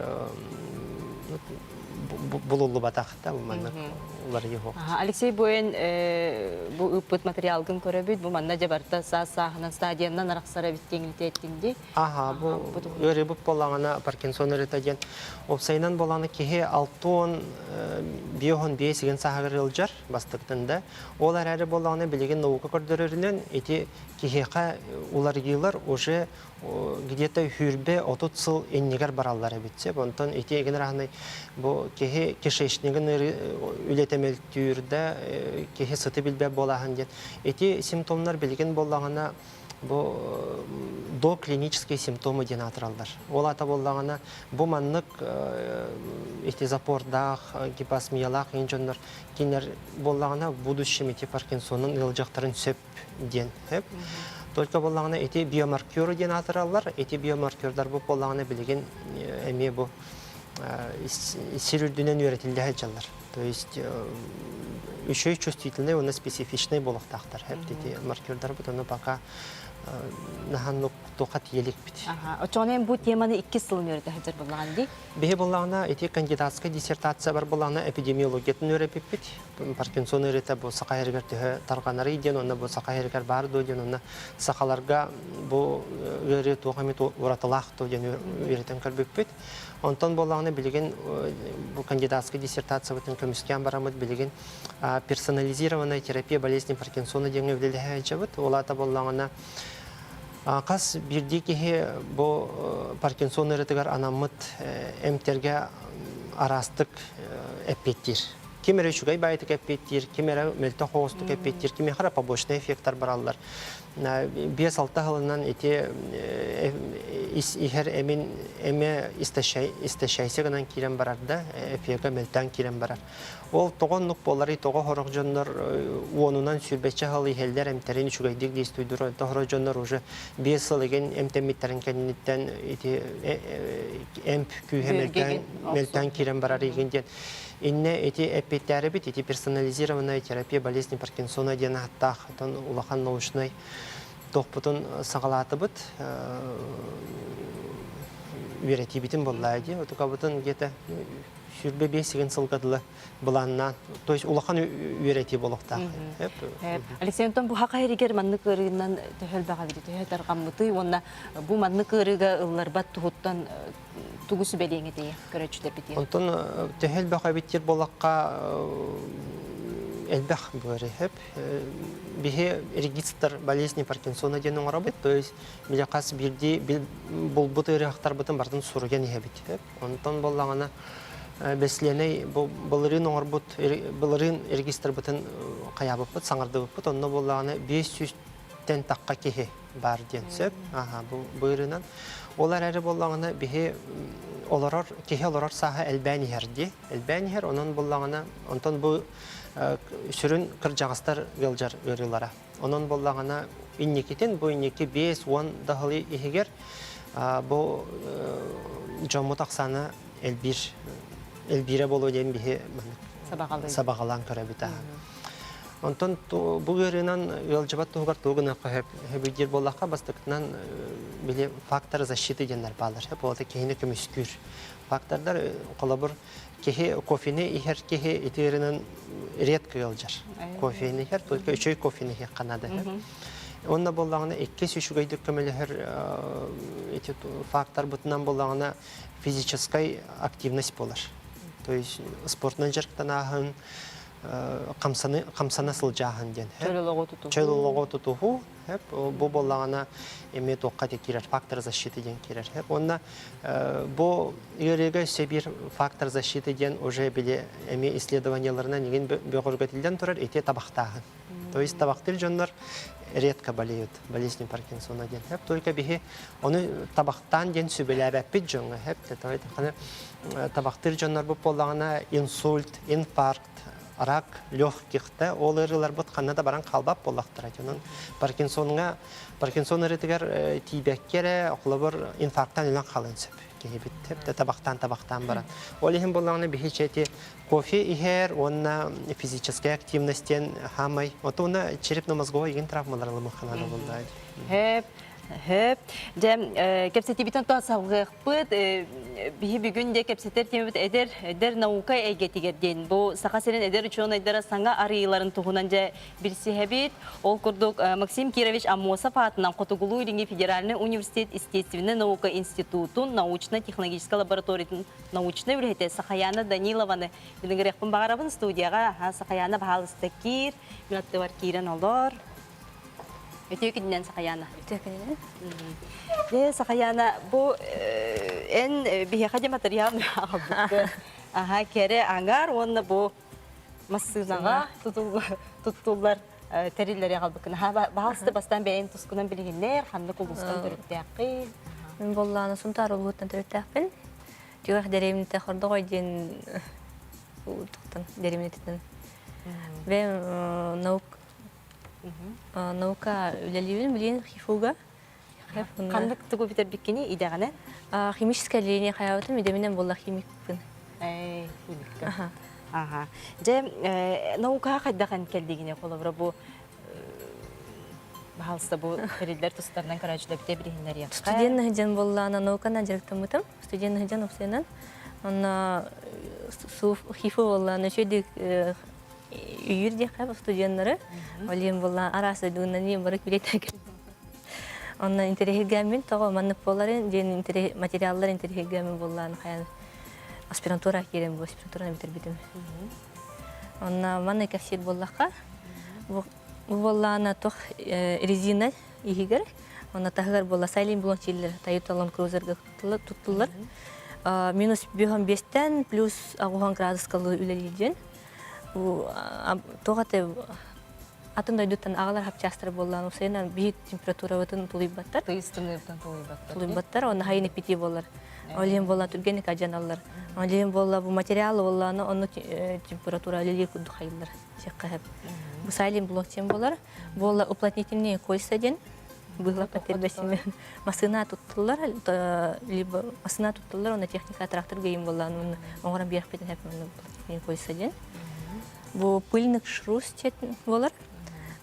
булуллубатах да маннык уларыйыы суох. Алексей Буэн бу ыыппыт материалгын көрөбүт. Бу манна дьэ барыта саас сааһынан стадиянан арахсар эбит диэн дии. Аха, бу ыарыыбыт буоллаҕына Паркинсон ыарыыта диэн уопсайынан буоллаҕына киһи 65 игин сааһыгар ыалдьар бастакытын да. Ол эрээри буоллаҕына билигин наука көрдөрөрүнэн ити киһиэхэ уларыйыылар уже где-то 20-30 сыл иннигэр бараллар эбит сөп. Онтон ити эгин раһынай бу киһи кишечнигин үлэтэ мөлтүүр да киһи сыты билбэт буолааһын диэн. Ити симптомнар билигин буоллаҕына бу доклинические симптомы диэн аатыраллар. Ол аата буоллаҕына бу маннык ити запордаах, гипосмиялаах иин дьоннор кинилэр буоллаҕына в будущем ити Паркинсонун ыалдьахтарын сөп диэн сөп. Только буоллаҕына ити биомаркеры диэн аатыраллар. Ити биомаркердар бу буоллаҕына билигин эмиэ бу сир үрдүнэн үөрэтиллэ сылдьаллар. То есть еще и чувствительный уонна специфичный буолуохтаахтар. Ити маркердар бут ону пока. Наһаа туохха тиийэ иликпит. Оччоҕуна эн бу теманы иккис сылын үөрэтэ сылдьар буоллаҕын дии? Биһи буоллаҕына ити кандидатскай диссертация бар буоллаҕына эпидемиологиятын үөрэппиппит. Паркинсон ыарыыта бу саха сиригэр төһө тарҕанарый диэн уонна бу саха сиригэр баар дуо диэн уонна сахаларга бу ыарыы туох эмит уратылаах дуо диэн үөрэтэн көрбүппүт. Онтон буоллаҕына билигин бу кандидатскай диссертациябытын көмүскээн бараммыт билигин персонализированная терапия болезни Паркинсона диэҥҥэ үлэлэһэ сылдьабыт. Ол аата буоллаҕына хас биирдии киһи бу Паркинсон ыарыытыгар анаммыт эмтэргэ араастык эппиэттиир. Ким эрэ үчүгэй баайытык эппиэттиир, ким эрэ мөлтөх оҕустук эппиэттиир, кимиэхэ эрэ побочный эффектар бараллар. 5-6 сылынан ити иһэр эмин эмэ истощайся гынан киирэн барар да, эффега мөлтөөн киирэн барар. Ол тоҕо оннук буоларый, тоҕо сорох дьоннор уонунан сүүрбэччэ сыл иһэллэр эмтэрин үчүгэйдик действуйдуур, онтон сорох дьоннор уже 5 сыл игин эмтэммиттэрин кэнниттэн ити эмп күүһэ мөлтөөн, мөлтөөн киирэн барар игин диэн. Иннэ ити эппиэттээрибит ити персонализированная терапия болезни Паркинсона диэн ааттаах отон улахан научнай туохпутун саҕалаатыбыт үөрэтиибитин буоллаа дии. Отукабытын где-то 25 сигин сылга дылы былааннаан, то есть улахан үөрэтии буолуохтаах. Алексей Антон бу хака эригер маннык ыарыынан төһө элбэҕэ бити төһө тарҕаммытый уонна бу маннык ыарыыга ылларбат туһуттан тугу сүбэлиэҥ этэй көрөөччүлэрбитигэр? Онтон төһө элбэх эбиттир буоллахха элбэх быары хөп. Биһи регистр болезни Паркинсона диэн оҥоробут, то есть били хас биирдии булбут ыарыһахтарбытын барытын суруйан иһэбит. Онтон буоллаҕына бэсилиэнэй бу былырыын оҥорбут былырыын регистрбытын хайаабыппыт, саҥардыбыппыт. Онно буоллаҕына 500-тэн тахха киһи баар диэн сөп. Аха, бу быырынан. Ол эрээри буоллаҕына биһи олорор киһи олорор сааһа элбээн иһэр дии. Элбээн иһэр, онон буоллаҕына онтон бу сүрүн кырдьаҕастар ыалдьар ыарыылара. Онон буоллаҕына инникитин бу инники 5-10 да сыл иһигэр бу дьоммут ахсаана элбиир элбиирэ буолуо диэн биһи сабаҕалаан көрөбүт. Онтон бу ыарыынан ыалдьыбат туһугар тугу гыныахха сөбүй диир буоллахха, бастакытынан били факторы защиты диэннэр бааллар. Ол киһини көмүскүүр фактордар. Холобур, киһи кофены иһэр киһи ити ыарыынан редко ыалдьар. Кофены иһэр, только үчүгэй кофены иһиэххэ наада. Онно буоллаҕына иккис үчүгэйдик көмөлөһөр ити факторбытынан буоллаҕына физическай активность буолар. То есть спортунан дьарыктанааһын, хамсаны хамсана сылдьааһын диэн. Чөл олоҕу тутуһуу. Чөл олоҕу тутуһуу. Бу буоллаҕына эмиэ туохха киирэр фактор защиты диэн киирэр. Уонна бу ыарыыга өссө биир фактор защиты диэн уже били эмиэ исследованиеларынан игин бөҕөргөтүллэн турар ити табахтааһын. То есть табахтыыр дьоннор редко болеют болезнью Паркинсона диэн. Только биһи ону табахтаан диэн сүбэлээбэппит дьоҥҥо. Табахтыыр дьоннор бу буоллаҕына инсульт, инфаркт, рак легких-та ол ыарыыларбыт ханна да баран хаалбат буоллахтара. Онон Паркинсоҥҥа Паркинсон ыарыытыгар тиийбэккэ эрэ холобур инфарктан өлөн хаалыан сөп киһибит да табахтаан табахтаан баран. Ол иһин буоллаҕына биһи ити кофе иһэр уонна физическая активность диэн хаамай отуна черепно-мозговой игин травмалар ылымыхха наада буолла. Хөп, хөп. Дьэ, кэпсэтиибитин то салгыахпыт. Биһи бүгүн де кэпсэтэр темабыт эдэр, эдэр наука эйгэтигэр диэн. Бу Саха сирин эдэр учуонайдара саҥа арыйыыларын туһунан дьэ билсиһэбит. Ол курдук Максим Кирович Аммосов аатынан Хотугулуу-Илиҥҥи федеральнай университет естественнэй наука институтун научно-технологическай лабораториятын научнай үлэһитэ Сахаяна Данилованы билиҥириэхпин баҕарабын студияҕа. Сахаяна баһаалыста киир, мин аттыбар киирэн олор. Үтүө күнүнэн Сахаяна. Үтүө күнүнэн. Дьэ, Сахаяна, бу эн биһиэхэ де материал аҕалбыккын. Аха, кэрэ аҥар уонна бу массыынаҕа туттуллар тэриллэри аҕалбыккын. Баһаалыста бастаан бэйэҥ тускунан билиһиннэр, ханнык улуустан төрүттээххин? Мин буоллаҕына Сунтаар улууһуттан төрүттээхпин. Түгэх дэриэбинэтэ Хордоҕой диэн туохтан дэриэбинэтиттэн. Бэйэм наук Наука үлэлиибин билигин ХИФУга. Ханнык тугу бүтэрбиккиний идэҕинэн? Химическое отделение хайаабытым, идэбинэн буолла химикпин. Ээ, химикка. Аха. Дьэ, наукаҕа хайдах эн кэллигиний? Холобура бу... Баһаалыста бу тэриллэр тустарынан көрөөччүлэрбитэ билиһиннэриэххэ. Студент сылдьан буоллаҕына науканан дьарыктаммытым. Студент сылдьан уопсайынан. Онно ХИФУ буоллаҕына үчүгэйдик үйүр диэххэ студеннары. Ол иһин буоллаҕына араас дойдунан бары күлэтэ Онно интэриэһиргээммин тоҕо маннык буоларын диэн материаллар интэриэһиргээммин буоллаҕына хайан аспирантура киирэн бу аспирантураны бүтэрбитим. Онно манна кэпсиир буоллахха бу буоллаҕына туох резина иһигэр онно таһыгар буолла сайлин булан сииллэр Toyota Land Cruiserга туттуллар. Минус 5 плюс 60 градуска үлэлиир диэн. Туох аты атын дойдуттан аҕалар хапчаастар буоллаан усайынан биир температурабытын тулуйбаттар. Тыйыс тымныыбытын тулуйбаттар. Тулуйбаттар, онно хайын иппитии буолар. Ол иһин буолла түргэнник адьаналлар. Ол иһин буолла бу материал буоллаана онно температура үлэлиир курдук хайыллар. Сиэххэ Бу сайлин блокчейн буолар. Буолла уплотнительные кольца диэн быылаппа тербэсимен масына туттуллар, либо масына туттуллар, онно техника трактор гейм буоллаан оҥорон биэрпитин хэп уплотнительные кольца диэн. Бу пыльных шрус буолар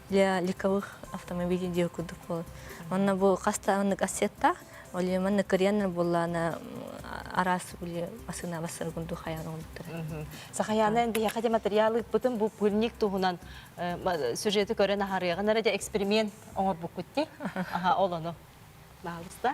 для легковых автомобилей диир курдук буолар. Онно бу хаста оннук ассеттаах, ол манна кырыяннар буоллаана араас масына бассар курдук хайаан оҥорбуттара. Сахаяна эн биһиэхэ де материал ыыппытын бу пыльник туһунан сюжеты көрөн аһарыаҕын эрэ эксперимент оҥорбуккут ти. Аха ол ону. Баалыста.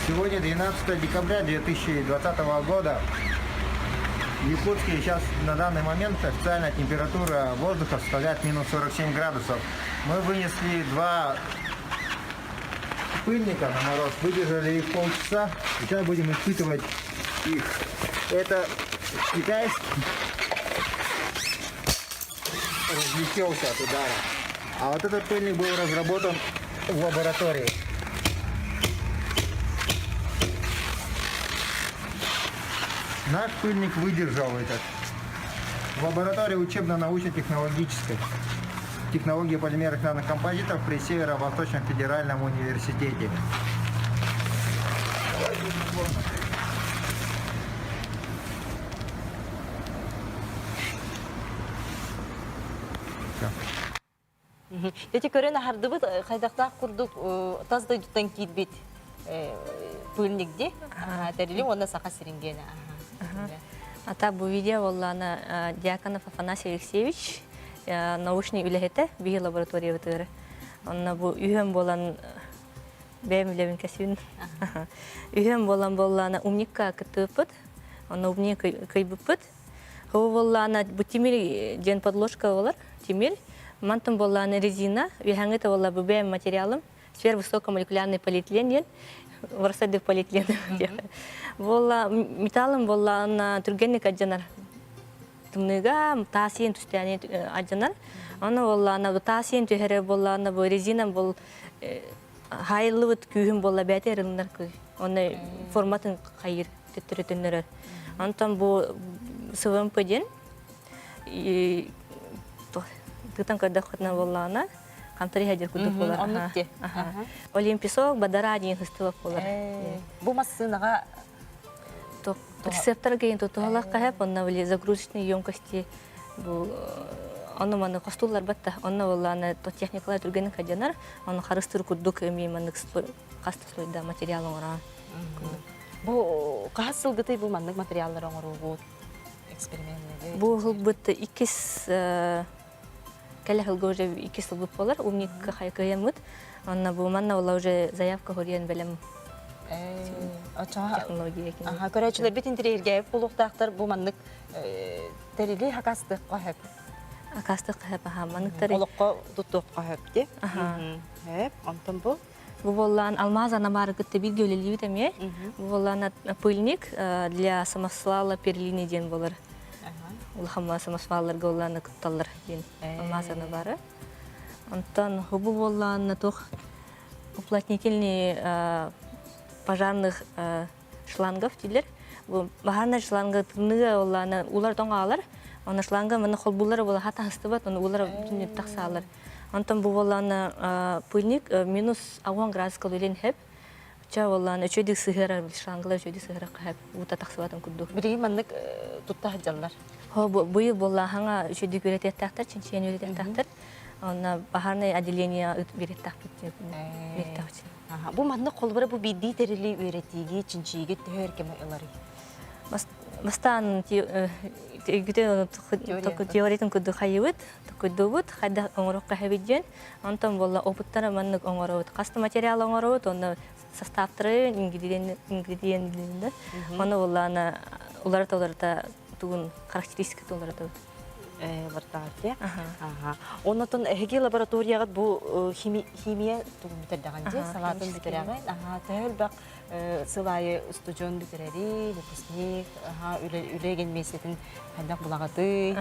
Сегодня 12 декабря 2020 года. В Якутске сейчас на данный момент официальная температура воздуха составляет минус 47 градусов. Мы вынесли два пыльника на мороз, выдержали их полчаса. Сейчас будем испытывать их. Это китайский разлетелся от удара. А вот этот пыльник был разработан в лаборатории. Наш пыльник выдержал этот. В лаборатории учебно-научно-технологической технологии полимерных нанокомпозитов при Северо-Восточном федеральном университете. Ити көрөн аһардыбыт хайдахтаах курдук тас дойдуттан киирбит пыльник ди тэрили уонна саха сирин гиэнэ Ата бу видео буоллаана Дьяконов Афанасий Алексеевич научный үлэһитэ биһи лабораториябытыгар. Онно бу үһүөн буолан бэйэм үлэбин кэсибин. Үһүөн буолан буоллаана умникка кыттыбыппыт. Онно умник кыйбыппыт. Бу буоллаана бу тимир диэн подложка болар, тимир. Мантан буоллаана резина, үһэҥҥи буолла бу бэйэм материалым. Сверхвысокомолекулярный полиэтилен диэн, выросадых полиэтилен диэн. Буолла металлым буоллаана түргэнник адьанар. Тымныыга таасиен түстээни адьанар. Аны буоллаана бу таасиен түһэрэ буоллаана бу резина был хайыллыбыт күүһүм буолла бэйэтэ ырылынар күй. Онно форматын хайыр төттөрү төннөрөр. Онтон бу СВМП диэн тытан көрдөххүтүнэ буоллаҕына хантар иһэ курдук буолар. Оннук дии. Олимписок бадара диэн сыстыбат буолар. Бу массыынаҕа Прицептар кейин тутуһалах хаһап, онно были загрузочные емкости бу онно маны хостуллар батта онно буоллаана то техникалар түргэнник хадьанар онно харыстыр курдук эми маннык хаста слойда материал оҥорон Бу хаһыс сылгытый бу маннык материаллар оҥоруубут эксперименнеги Бу сылбыт иккис кэлэ сылга уже иккис сылбыт буолар умник кыайаммыт онно бу манна була уже заявка хоруйан бэлэм технология Аха, көрөөччүлэрбит интэриэһиргээбит буолуохтаахтар бу маннык тэрили хакастыахха сөп. Акастыахха сөп, аха, манныктары Олоххо туттуохха сөп дии. Сөп, онтон бу Бу буоллаан алмаз анамары кытта бииргэ үлэлиибит эмиэ. Бу буоллаан пыльник для самосвала перлини диэн буолар. Улахан самосвалларга буоллаана кытталлар диэн алмаз анабары. Онтон бу буоллаан туох уплотнительный пожарных шлангов дииллэр. Бу баһаарынай шланга тымныыга буоллаана улар тоҥ аалар. Онно шланга манна холбууллара буола хата хастыбат, оны уулара бүтүн тахсаалар. Онтон бу буоллаана пыльник минус 10 градуска үлен хеп. Ча буоллаана үчүгэй сыһыарар шлангалар үчүгэй сыһыарар хеп уута тахсыбатын курдук. Билигин маннык тутта сылдьаллар. Хо быйыл буоллаахаҥа үчүгэй үөрэтиэхтээхтэр, чинчийэн үөрэтиэхтээхтэр. Онно баһаарнай отделение бириэхтээхпит бириэхтээхпит. Бу маннык холобура бу биирдии тэрили үөрэтииги, чинчийиги төһө өр кэми ыларый? Бастаан теориятын курдук хайыбыт, токуйдуубут, хайдах оҥоруохха хэбит диэн. Онтон буолла опыттара маннык оҥоробут. Хас да материал оҥоробут, онно составтары, ингредиентлерин Ону буоллаана уларыта-уларыта тугун характеристикатын уларытабыт. Лаборатория. Оннотон эһиги лабораторияҕыт бу химия тугун бүтэрдэҕин дии, салаатын бүтэрэҕин. Аха, төһө элбэх сыл аайы устудьуон бүтэрэри, выпускник, үлэ еген миэстэтин хайдах булаҕытый?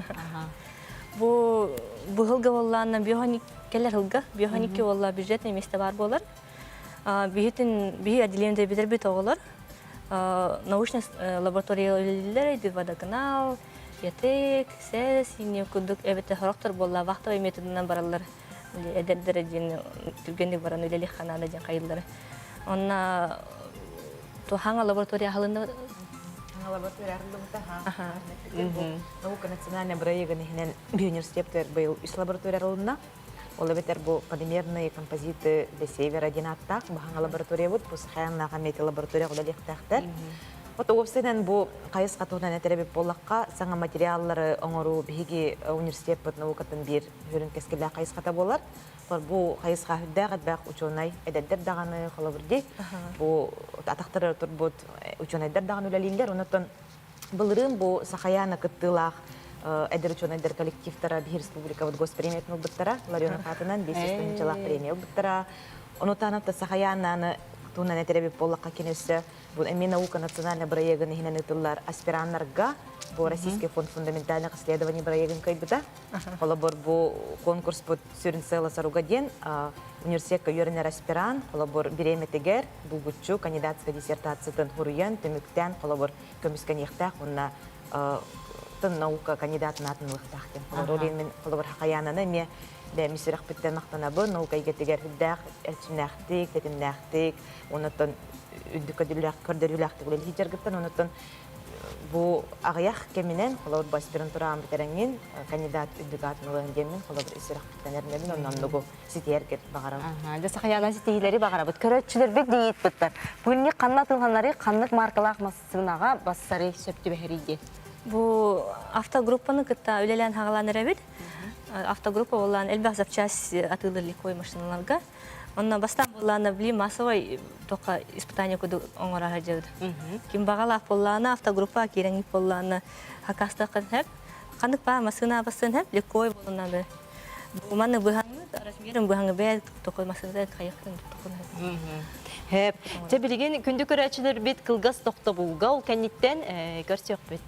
Бу быһылга буоллаанна биохоник кэлэр сылга биохоникки буолла бюджетный место бар буолар. Биһитин биһи отделениеде бүтэрбит оҕолор научный лаборатория үлэлииллэр, водоканал, Ятык, сэс, инньэ курдук эбэтэр сорохтор буолла вахтовай методынан бараллар. Эдэрдэрэ диэн түргэнник баран үлэлиэх наада диэн хайыллара. Онно хаҥа лаборатория аһылынна Лаборатория арыллыбыта. Наука национальная бырайыгын иһинэн университеттер быйыл үс лаборатория арылынна. Ол эбэтэр бу полимерные композиты для севера диэн ааттаах баһаҥа лабораториябыт, бу Сахаяннааҕа металлаборатория үлэлиэхтээхтэр. Вот уопсайынан бу хайысха туһунан этэр эбит буоллахха, саҥа материаллары оҥоруу биһиги университеппыт наукатын биир сүрүн кэскиллээх хайысхата буолар. Бу хайысха үрдээх элбэх учуонай эдэрдэр даҕаны холобур дии. Бу атахтарыгар турбут учуонайдар даҕаны үлэлииллэр. Онон былырыын бу Сахаяна кыттыылаах эдэр учуонайдар коллективтара биһи республикабыт госпремиятын ылбыттара. Ларионов аатынан 500 тыһыынчалаах премия ылбыттара. Ону таһынан Сахаянааны туһунан этэр эбит буоллахха кини өссө Бу эмиэ наука национальнай бырайыагын иһинэн ыытыллар аспираннарга бу Российский фонд фундаментальных исследований бырайыагын кыайбыта. Холобур, бу конкурспут сүрүн сыала-соруга диэн университекка үөрэнэр аспирант, холобур, бириэмэтигэр булгуччу кандидатскай диссертациятын хуруйан, түмүктээн, холобур, көмүскэниэхтээх уонна тын наука кандидатын аатын ылыахтаах диэн. Холобур, ол мин холобур Хахаянаны эмиэ бэйэм сүрэхпиттэн махтанабын, наука эйгэтигэр үрдээх эрчимнээхтик, тэтимнээхтик, оннуттан үрдүк көрдөрүүлээхтик үлэлии дьаргыттан онуттан бу аҕыйах кэминэн холобур бу аспирантураҕын бүтэрэҥҥин кандидат үрдүк аатын ылыаҥ диэммин холобур ис сүрэхпиттэн эрэнэбин онно оннугу ситиһэргэ баҕарабын. Дьэ Сахаяна ситиһиилэри баҕарабыт. Көрөөччүлэрбит диийитпиттэр. Бүгүннүк ханна атыыланарый, ханнык маркалаах массыынаҕа бассарый сөп түбэһэрий диэн. Бу автогруппаны кытта үлэлээн хаҕалаан эрэбит. Автогруппа буоллаан элбэх запчасть атыылыр легковой машиналарга. Онно бастаан буоллаана били массовай тоққа испытание курдук оҥоро сылдьабыт. Ким баҕалаах буоллаана автогруппа киирэҥҥит буоллаана хакастыаххын сөп. Ханнык баа массыына бассын сөп, легковой буолунаны. Бу маны быһаҥҥыт, размерын быһаҥы бэйэ токой массыына хайахтын токун. Хөп. Дьэ билигин күндү көрөөччүлэрбит кылгас тохтобулга ол кэнниттэн көрсүөхпүт.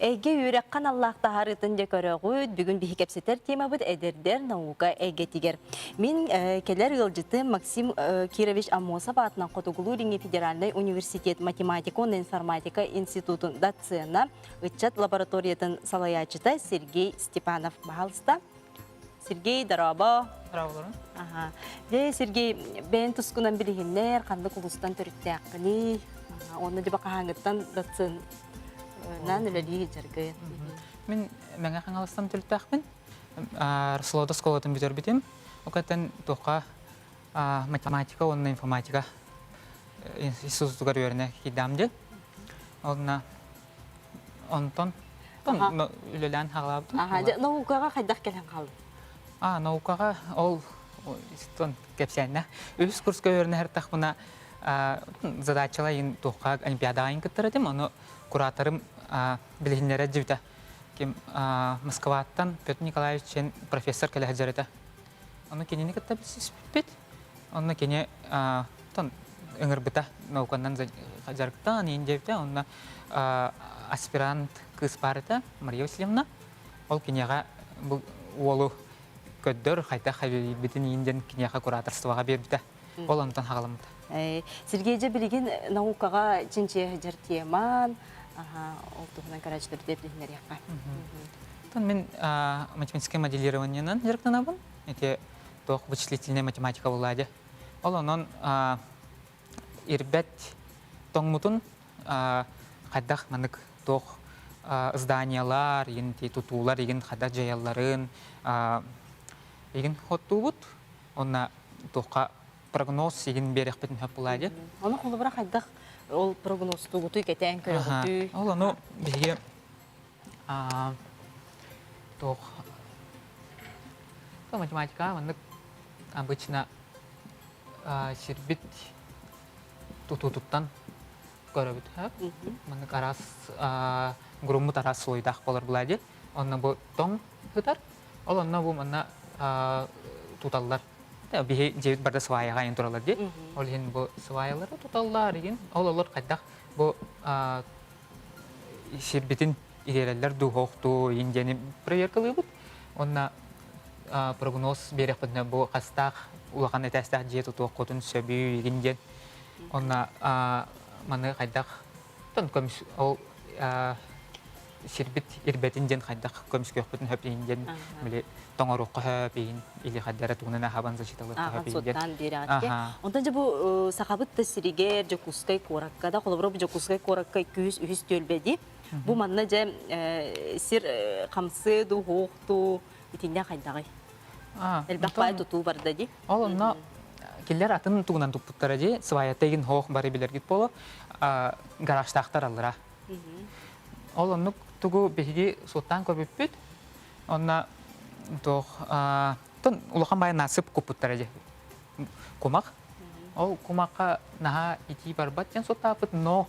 Эйгэ үөрэххэ аналлаах таһаарыытын дьэ көрөҕүт. Бүгүн биһи кэпсэтэр темабыт эдэрдэр наука эйгэтигэр. Мин кэлэр ыалдьытым Максим Кирович Аммосов аатынан Хотугулуу-Илиҥҥи федеральнай университет математика уонна информатика институтун доцена, ыччат лабораториятын салайааччыта Сергей Степанов. Баһаалыста. Сергей, дорообо. Дорооболорун. Аха. Дьэ, Сергей, бэйэн тускунан билиһиннэр, ханнык улуустан төрүттээххиний? Уонна дьэ хаһааҥҥыттан доцент Наан үлэлии сылдьаргын. Мин Мэҥэ Хаҥаластан төрүттээхпин. Слода оскуолатын бүтэрбитим. Ол туохха математика уонна информатика институтугар үөрэнэ киирдэм диэн. Онно онтон үлэлээн хаалаабытым. Наукаҕа хайдах кэлэн хаалдың? А, наукаҕа ол кэпсээннэ. Үһүс курска үөрэнэ сырыттахпына задачалайын туохха олимпиадаҕа кыттар этим, ону кураторым билиһиннэрэ дьибитэ. Ким Москваттан Петр Николаевич Чен профессор кэлэ сылдьар этэ. Ону кинини кытта билсиспиппит. Онно кини ыҥырбыта науканан дьарыктаан иин диэбитэ. Онно аспирант кыыс баар этэ, Мария Васильевна. Ол киниэхэ бу уолу көрдөр, хайдах хэбилбитин иин диэн киниэхэ кураторствоҕа биэрбитэ. Ол онтон хаҕаламмыта. Сергей дьэ билигин наукаҕа чинчийэ сылдьар теман, ол туһунан көрөөччүлэр билиһиннэриэххэ. Оттон мин математическое моделированиенан дьарыктанабын. Ити туох вычислительная математика буолла дьэ. Ол онон ирбэт тоҥмутун хайдах маннык туох зданиялар, игин тутуулар игин хайдах дьайалларын игин хоттуубут. Онна туохха прогноз игин биэрэхпитин сөп буолаа дии. Ону холобура хайдах ол прогнозтуугутуй кэтээн көрөҕүтүй? Ол ону биһиги туох математика маннык обычно сирбит тутуутуттан көрөбүт. Маннык араас груммут араас слойдаах болар буолаа дии. Онно бу тоҥ сытар. Ол онно бу манна туталлар. Биһи дьиэбит барда сваяҕа айан тураллар дии. Ол иһин бу сваялары туталлар игин. Ол олор хайдах бу сирбитин иһиэрэллэр дуу, хоох дуу иин диэни проверкалыыбыт. Уонна прогноз биэрэхпитинэ бу хастаах улахан этээстээх дьиэ тутуоххутун сөбүй игин диэн. Онно маны хайдах көмүс ол сирбит ирбэтин диэн хайдах көмүскүөхпүтүн сөп иһин диэн били тоҥоруохха сөп иһин или хайдара тугунан ахабан защиталыахха сөп иһин диэн. Онтон дьэ бу сахабыт да сиригэр Дьокуускай куоракка да холобура бу Дьокуускай куоракка 200 үһүс түөлбэ дии. Бу манна дьэ сир хамсыы дуу, хуох дуу итиннэ хайдаҕый? Элбэх баай тутуу барда дии. Ол онно киллер атын тугунан туппуттара дии, сваята игин хоох бары билэргит боло гаражтаахтар аллара. Ол оннук тугу биһиги суоттаан көрбүппүт. Онно туох тон улахан баай насып куппуттара дии. Кумах. Ол кумахха наһаа итии барбат диэн суоттааппыт, но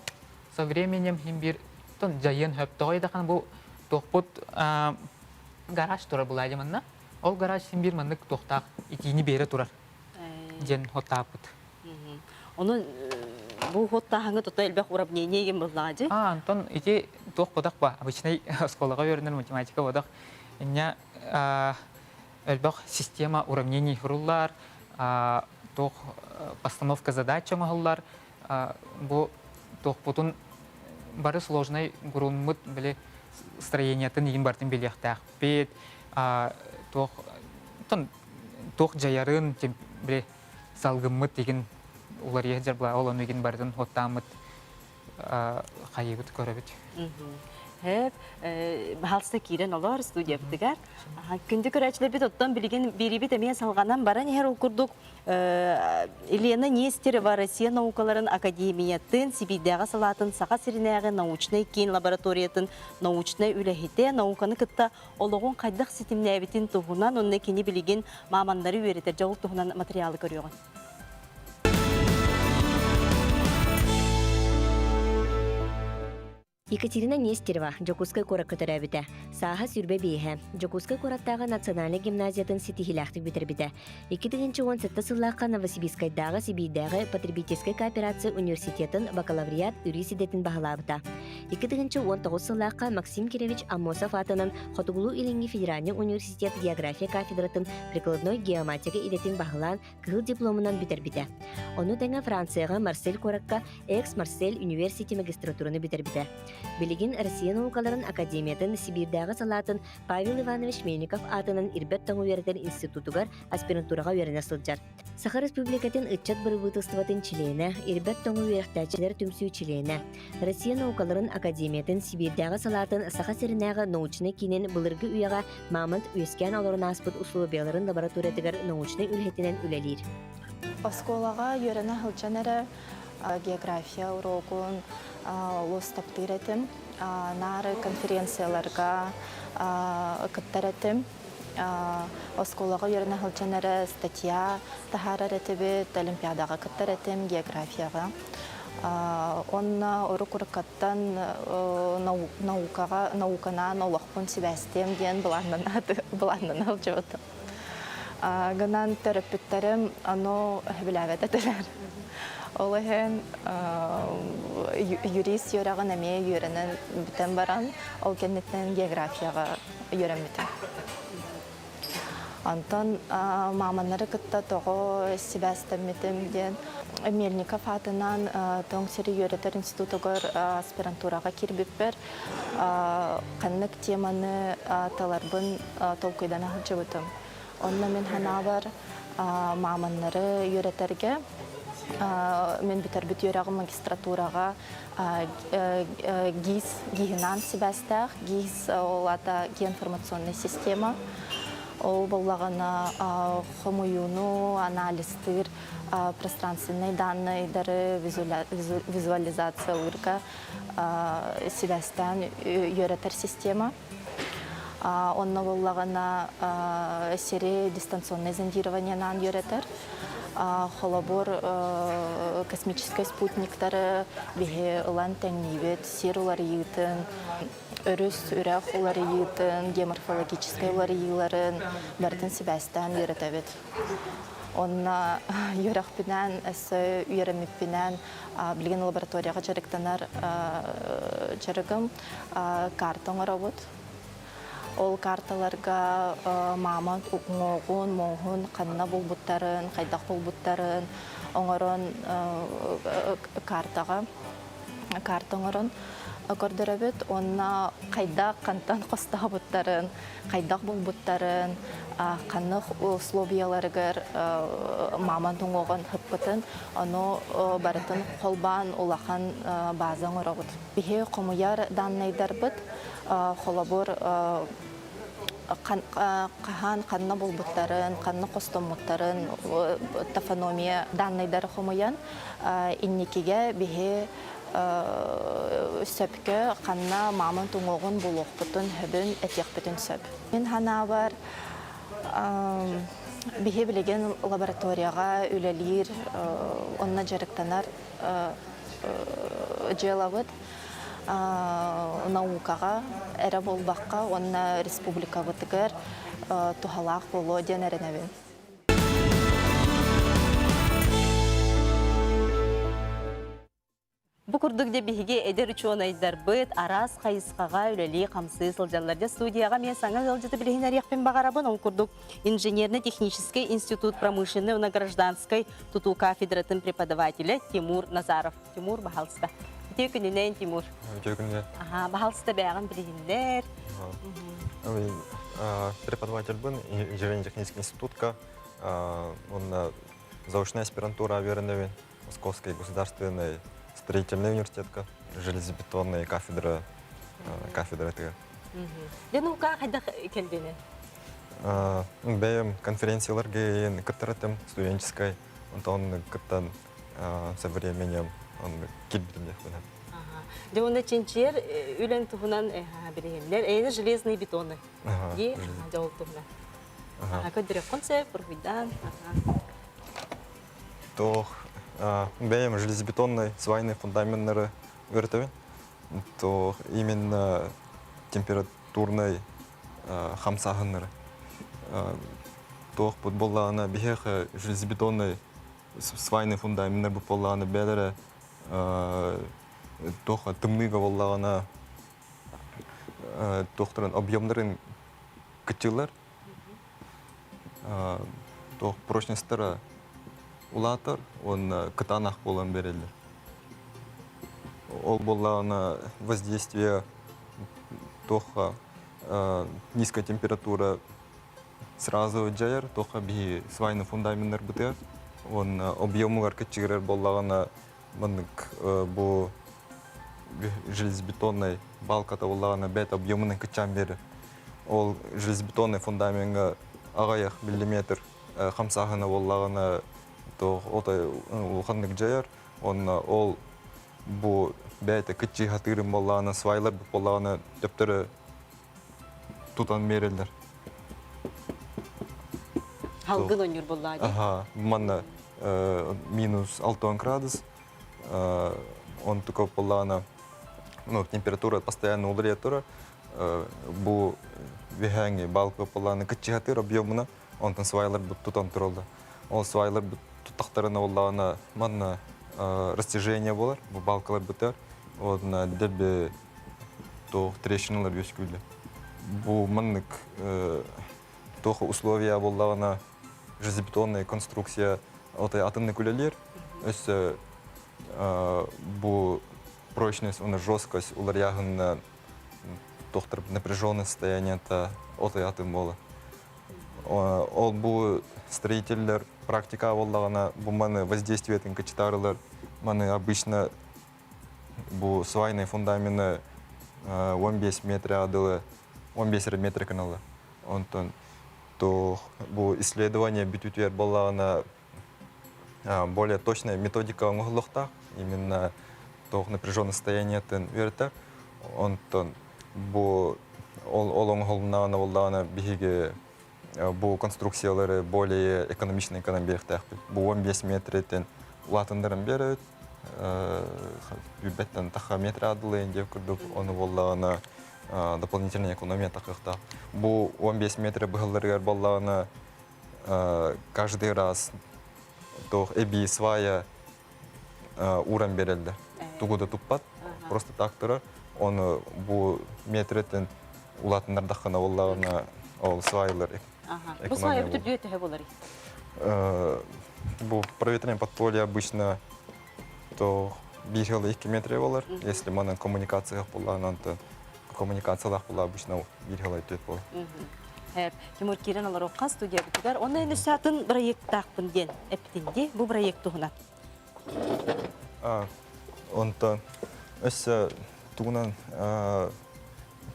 со временем хим бир тон жайын хөптөҕөй дахан бу туохпут гараж турар булаа манна. Ол гараж син бир маннык туохтаах итиини биэрэ турар диэн хоттааппыт. Онон бу хоттааһыҥҥа тута элбэх уравнение деген буоллаҕа дии. А, Антон ити туох бодох ба обычный оскуолаҕа үөрэнэр математика бодох инньэ элбэх система уравнений хуруллар, туох постановка задач оҥоһуллар, бу туохпутун бары сложный грунмут били строениятын иин бартын билиэхтээхпит, туох туох дьайарын били салгыммыт игин уларыйа сылдьар ол ону игин барытын оттааммыт хайыыбыт көрөбүт. Хөп, баһалста киирэн олор студиябытыгар. Күндү көрөөччүлэрбит оттон билигин биэрибит эмиэ салҕанан баран иһэр ол курдук Елена Нестерова Россия наукаларын академиятын Сибиирдээҕи салаатын Саха сиринээҕи научнай киин лабораториятын научнай үлэһитэ науканы кытта олоҕун хайдах ситимнээбитин туһунан уонна кини билигин мааманнары үөрэтэр дьол туһунан материалы көрүөҕүн. Екатерина Нестерова Дьокуускай куоракка төрөөбүтэ. Сааһа 25-э. Дьокуускай куораттааҕы национальнай гимназиятын ситиһиилээхтик бүтэрбитэ. 2017 сыллаахха Новосибирскайдааҕы Сибиирдээҕи потребительскай кооперация университетын бакалавриат юрист идэтин баһылаабыта. 2019 сыллаахха Максим Кирович Аммосов аатынан Хотугулуу-Илиҥҥи федеральнай университет география кафедратын прикладной геоматика идэтин баһылаан кыһыл дипломунан бүтэрбитэ. Ону тэҥэ Францияҕа Марсель куоракка Экс-Марсель University магистратураны бүтэрбитэ. Билигин Россия наукаларын академиятын Сибиирдээҕи салаатын Павел Иванович Мельников аатынан ирбэт тоҥу үөрэтэр институтугар аспирантураҕа үөрэнэ сылдьар. Саха Республикатын ыччат бырабыыталыстыбатын чилиэнэ, ирбэт тоҥу үөрэхтээччилэр түмсүү чилиэнэ, Россия наукаларын академиятын Сибиирдээҕи салаатын Саха сиринээҕи научнай киинин былыргы үйэҕэ мамонт үөскээн олорон ааспыт усулуобуйаларын лабораториятыгар научнай үлэһитинэн үлэлиир. Оскуолаҕа үөрэнэ сылдьан эрэ география уруогун олус таптыыр этим. Наар конференцияларга кыттар этим. Оскуолаҕа үөрэнэ сылдьан эрэ статья таһаарар этибит, олимпиадаҕа кыттар этим географияҕа. Онно уруккаттан наукаҕа науканаан олохпун сибээстиэм диэн былааннана сылдьыбытым. Гынан төрөппүттэрим ону сөбүлээбэт этилэр. Ол иһин юрист үөрэҕин эмиэ үөрэнэн бүтэн баран, ол кэнниттэн географияҕа үөрэммитим. Онтон маманнары кытта тоҕо сибээстэммитим диэн Мельников аатынан Тоҥ сири үөрэтэр институтугар аспирантураҕа киирбиппэр ханнык теманы таларбын толкуйдана сылдьыбытым. Онно мин санаабар маманнары үөрэтэргэ мин бүтэрбит үөрэҕим магистратураҕа ГИС ГИС-инан сибээстээх. ГИС ол аата геоинформационная система. Ол буоллаҕына хомуйууну анализтыыр пространственнай данныйдары визуализациялыырга сибээстээн үөрэтэр система. Онно буоллаҕына сири дистанционное зондированиенан үөрэтэр. Холобур, космическай спутниктары биһи ылан тэҥниибит, сир уларыйыытын, өрүс, үрэх уларыйыытын, геоморфологическай уларыйыыларын барытын сибээстээн үөрэтэбит. Онно үөрэхпинэн, өссө үөрэммиппинэн билигин лабораторияҕа дьарыктанар дьарыгым карта оҥоробут. Ол карталарга мама уҥуоҕун, муоһун ханна булбуттарын, хайдах булбуттарын оҥорон картаҕа карта оҥорон көрдөрөбүт уонна хайдах хантан хостообуттарын, хайдах булбуттарын, ханнык условияларыгар мамонт уҥуоҕун ыппытын, ону барытын холбоон улахан база оҥоробут. Биһи хомуйар даннайдарбыт холобур хаһан ханна булбуттарын, ханна хостоммуттарын тафономия даннайдары хомуйан инникигэ биһи сөпкө ханна мамонт уҥуоҕун булуохпутун сөбүн этиэхпитин сөп. Мин санаабар биһи билигин лабораторияҕа үлэлиир, онно дьарыктанар дьыалабыт наукаҕа эрэ буолбакка уонна республикабытыгар туһалаах буолуо диэн эрэнэбин. Бу курдук дьэ биһиги эдэр учуонайдарбыт араас хайысхаҕа үлэлии-хамсыы сылдьаллар. Дьэ студияҕа эмиэ саҥа ыалдьыты билиһиннэриэхпин баҕарабын. Ол курдук инженерно-техническэй институт промышленнай уонна гражданскай тутуу кафедратын преподавателэ Тимур Назаров. Тимур, баһалыста. Үтүө күнүнэн, Тимур. Үтүө күнүнэн. Аха, баһалыста бэйэҕин билиһиннэр. Преподавательбын инженерно-технический институтка, уонна заочная аспирантура үөрэнэбин Московский государственный строительный университетка железобетонная кафедра кафедратыгар. Дьэ наука хайдах кэлдини? Бэйэм конференцияларга кыттар студенческой, онтон кыттан со временем килбитим диэхпин. Дьэ уонна чинчийэр үлэҥ туһунан билиһиннэр. Эйэни железные бетоны. Дии, дьэ ол туһунан. Көрдөрүөххүн сөп, уруһуйдаан. Туох бэйэм железобетонный свайный фундаменттары үөрэтэбин. Туох именно температурнай хамсааһыннары. Туох буоллаҕына биһиэхэ железобетонный свайный фундаменттар буоллаҕына бэйэлэрэ туох тымныыга буоллаҕына туохтарын объемнарын кыччыыллар туох прочностара улаатар уонна кытаанах буолан биэрэллэр. Ол буоллаҕына воздействие туохха низкая температура сразу дьайар, туохха биһи свайный фундаменнарбытыгар уонна объемугар кыччыгырар буоллаҕына маннык бу железобетоннай балката буоллаҕына бэйэтэ объемунан кыччаан биэрэр. Ол железобетонный фундамеҥҥа аҕыйах миллиметр хамсааһына буоллаҕына туох отой улаханнык дьайар. Уонна ол бу бэйэтэ кыччыы сатыырын буоллаҕына свайлар буоллаҕына төптөрү тутан биэрэллэр. Халгын ойнуур буоллаҕа дии. Аха, манна минус 6 градус. Онтука буоллаҕына ну, температура постоянно уларыйа турар. Бу үөһээҥи балка буоллаҕына кыччыһатыыр объемуна, онтон свайлар тутан тураллар. Ол свайлар туттахтарына буоллаҕына манна растяжение буолар, бу балкалар бытар. Уонна дэлби туох трещиналар үөскүүллэр. Бу маннык. Туох условия буоллаҕына железобетонная конструкция отой атыннык үлэлиир. Өссө бу прочность уонна жесткость уларыйааһынна тохтор напряженное состояниета отой атын буолар. Ол бу строителлэр практика буоллаҕына бу маны воздействиетын кычытаарылар маны обычно бу свайный фундамены 15 метр дылы 15 метр кыналар. Онтон то бу исследование бүтүтүөр буоллаҕына более точная методика оҥоһуллуохтаах именно туох напряженное состояниетын үөрэтэр. Онтон бу ол ол оҥоһулуннаҕына буоллаҕына биһиги бу конструкциялары более экономичный гынан биэриэхтээхпит. Бу 15 метртэн улаатыннаран биэрэбит. Бэттэн таха метр аадылайын диэп курдук ону буоллаҕына дополнительная экономия тахыахтаах. Бу 15 метр быһалларыгар буоллаҕына каждый раз туох эбии свая ууран биэрэллэр. Тугу да туппат, просто так турар. Оны бу метреттен улаатыннардаххына буоллаҕына ол свайлар Бу свая бүтүрдүө төһө болар? Бу проветривание подполье обычно то биир хил 2 метре болар. Если манан коммуникациях буоллаҕына, то коммуникациялаах буолла обычно биир хил айтыт болар. Тимур киирэн олоруохха студиябытыгар. Онно эн өссө атын проекттаахпын диэн эптин дии. Бу проект туһунан. Онтон өссө тугунан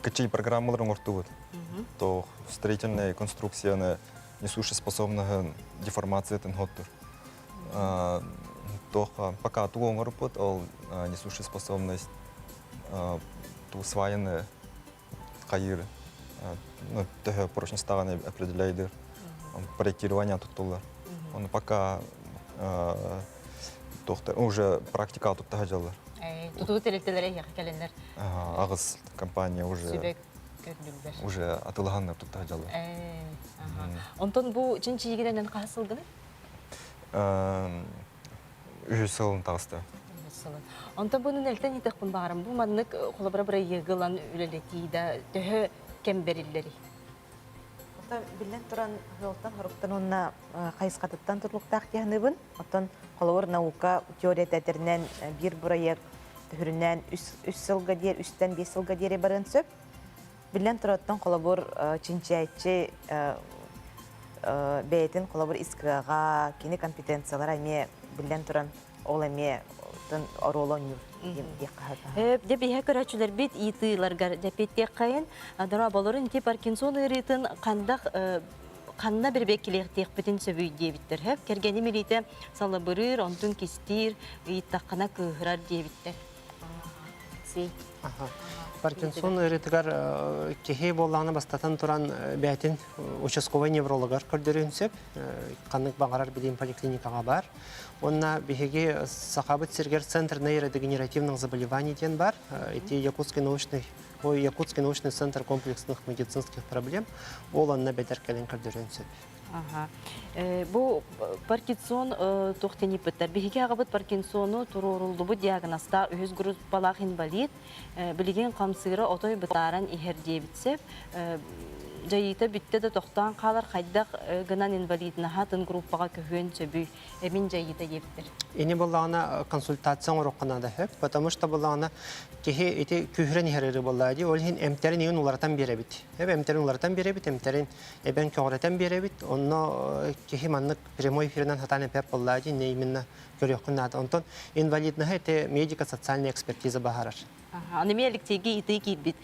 кычый программалар оҥортубут. То строительная конструкцияны несущеспособныһын деформациятын хоттур. Туох пока тугу оҥорбут, ол несущеспособность ту сваяны хайыр ну, төһө прочностаҕын определяйдыр. Проектирование туттуллар. Оны пока туохтар уже практика тутта сылдьаллар. Тутуу тэрилтэлэрэ эһиэхэ кэлэннэр. Аҕыс компания уже сүбэ көрдүллэр. Уже атылаһаннар тутта сылдьаллар. Онтон бу чинчийигинэн хаһыс сылгыный? Үһүс сылын таҕыста. Сылын. Онтон бу нэлтэн итэхпин баарым. Бу маннык холобура бырайыагы ылан үлэлэтии да төһө кэм бэриллэрий? Оттон биллэн туран ыалтан, хоруктан уонна хайысхатыттан тутулуктаах диэхныбын. Оттон холобур наука теорията этэринэн биир бырайыак төһүрүнэн үс сылга диэр, үстэн биэс сылга диэри барыан сөп. Биллэн турар, оттон холобур чинчийээччи бэйэтин холобур ис кыаҕа, кини компетенциялара эмиэ биллэн туран ол эмиэ оруолу оонньуур диэххэ Дьэ биһэ көрөөччүлэрбит ыйытыыларгар дьэппиэттиэххэйин. Дорооболорун ити Паркинсон ыарыытын хандах ханна бирбиэккилиэхтиэхпитин сөбүй диэбиттэр. Хөп кэргэним илиитэ салыбырыыр, онтун кистиир, ыйыттаххына кыыһырар диэбиттэр. Паркинсон ыарыытыгар киһи буоллаҕына бастатан туран бэйэтин участковай неврологар көрдөрүөн сөп. Ханнык баҕарар билим поликлиникаҕа бар. Уонна биһиги Сахабыт сиригэр Центр нейродегенеративных заболеваний диэн бар. Ити Якутский научный ой, Якутский научный центр комплексных медицинских проблем. Ол онно бэдэр кэлэн көрдөрүөн сөп. Ага. Бу Паркинсон туох тэниппиттэр. Биһиги аҕабыт Паркинсону туруоруллубут диагнозтаах үһүс группалаах инвалид. Билигин хамсыыра отой бытааран иһэр диэбит сөп. Дьайыыта бүттэ да тохтоон хаалар хайдах гынан инвалиднаһа атын группаҕа көһүөн сөбүй? Эмин дьайыыта диэбиттэр. Ини буоллаҕына консультация оҥоруохха наада сөп, потому что буоллаҕына киһи ити күүһүрэн иһэр ырыы буоллаҕа дии, ол иһин эмтэрин иһин уларытан биэрэбит. Эб эмтэрин уларытан биэрэбит, эмтэрин эбэн көҕүрэтэн биэрэбит. Онно киһи маннык прямой эфиринэн сатаан эппэт буоллаҕа дии, инньэ именно көрүөххүн наада. Онтон инвалидноһы ити медико-социальная экспертиза баһарар. Аны эмиэ Алексейгэ ыйытыы киирбит.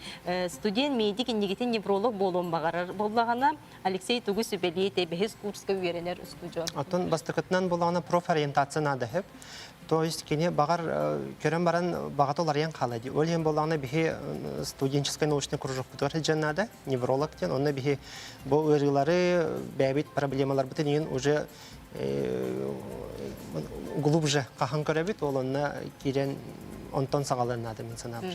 Студент медик иннигитин невролог буолуон баҕарар буоллаҕына, Алексей тугу сүбэлиэ этэй бэһис курска үөрэнэр устудьуон? Оттон бастакытынан буоллаҕына профориентация наада сөп. То есть кини баҕар көрөн баран баҕата уларыйан хаалар дии. Ол иһин буоллаҕына биһи студенческий научный кружокпутугар сылдьан наада, невролог диэн. Онно биһи бу ыарыылары, бэйэбит проблемаларбытын иһин уже глубже хаһан көрөбүт, ол онно киирэн онтон саҕалыан наада мин санаабар.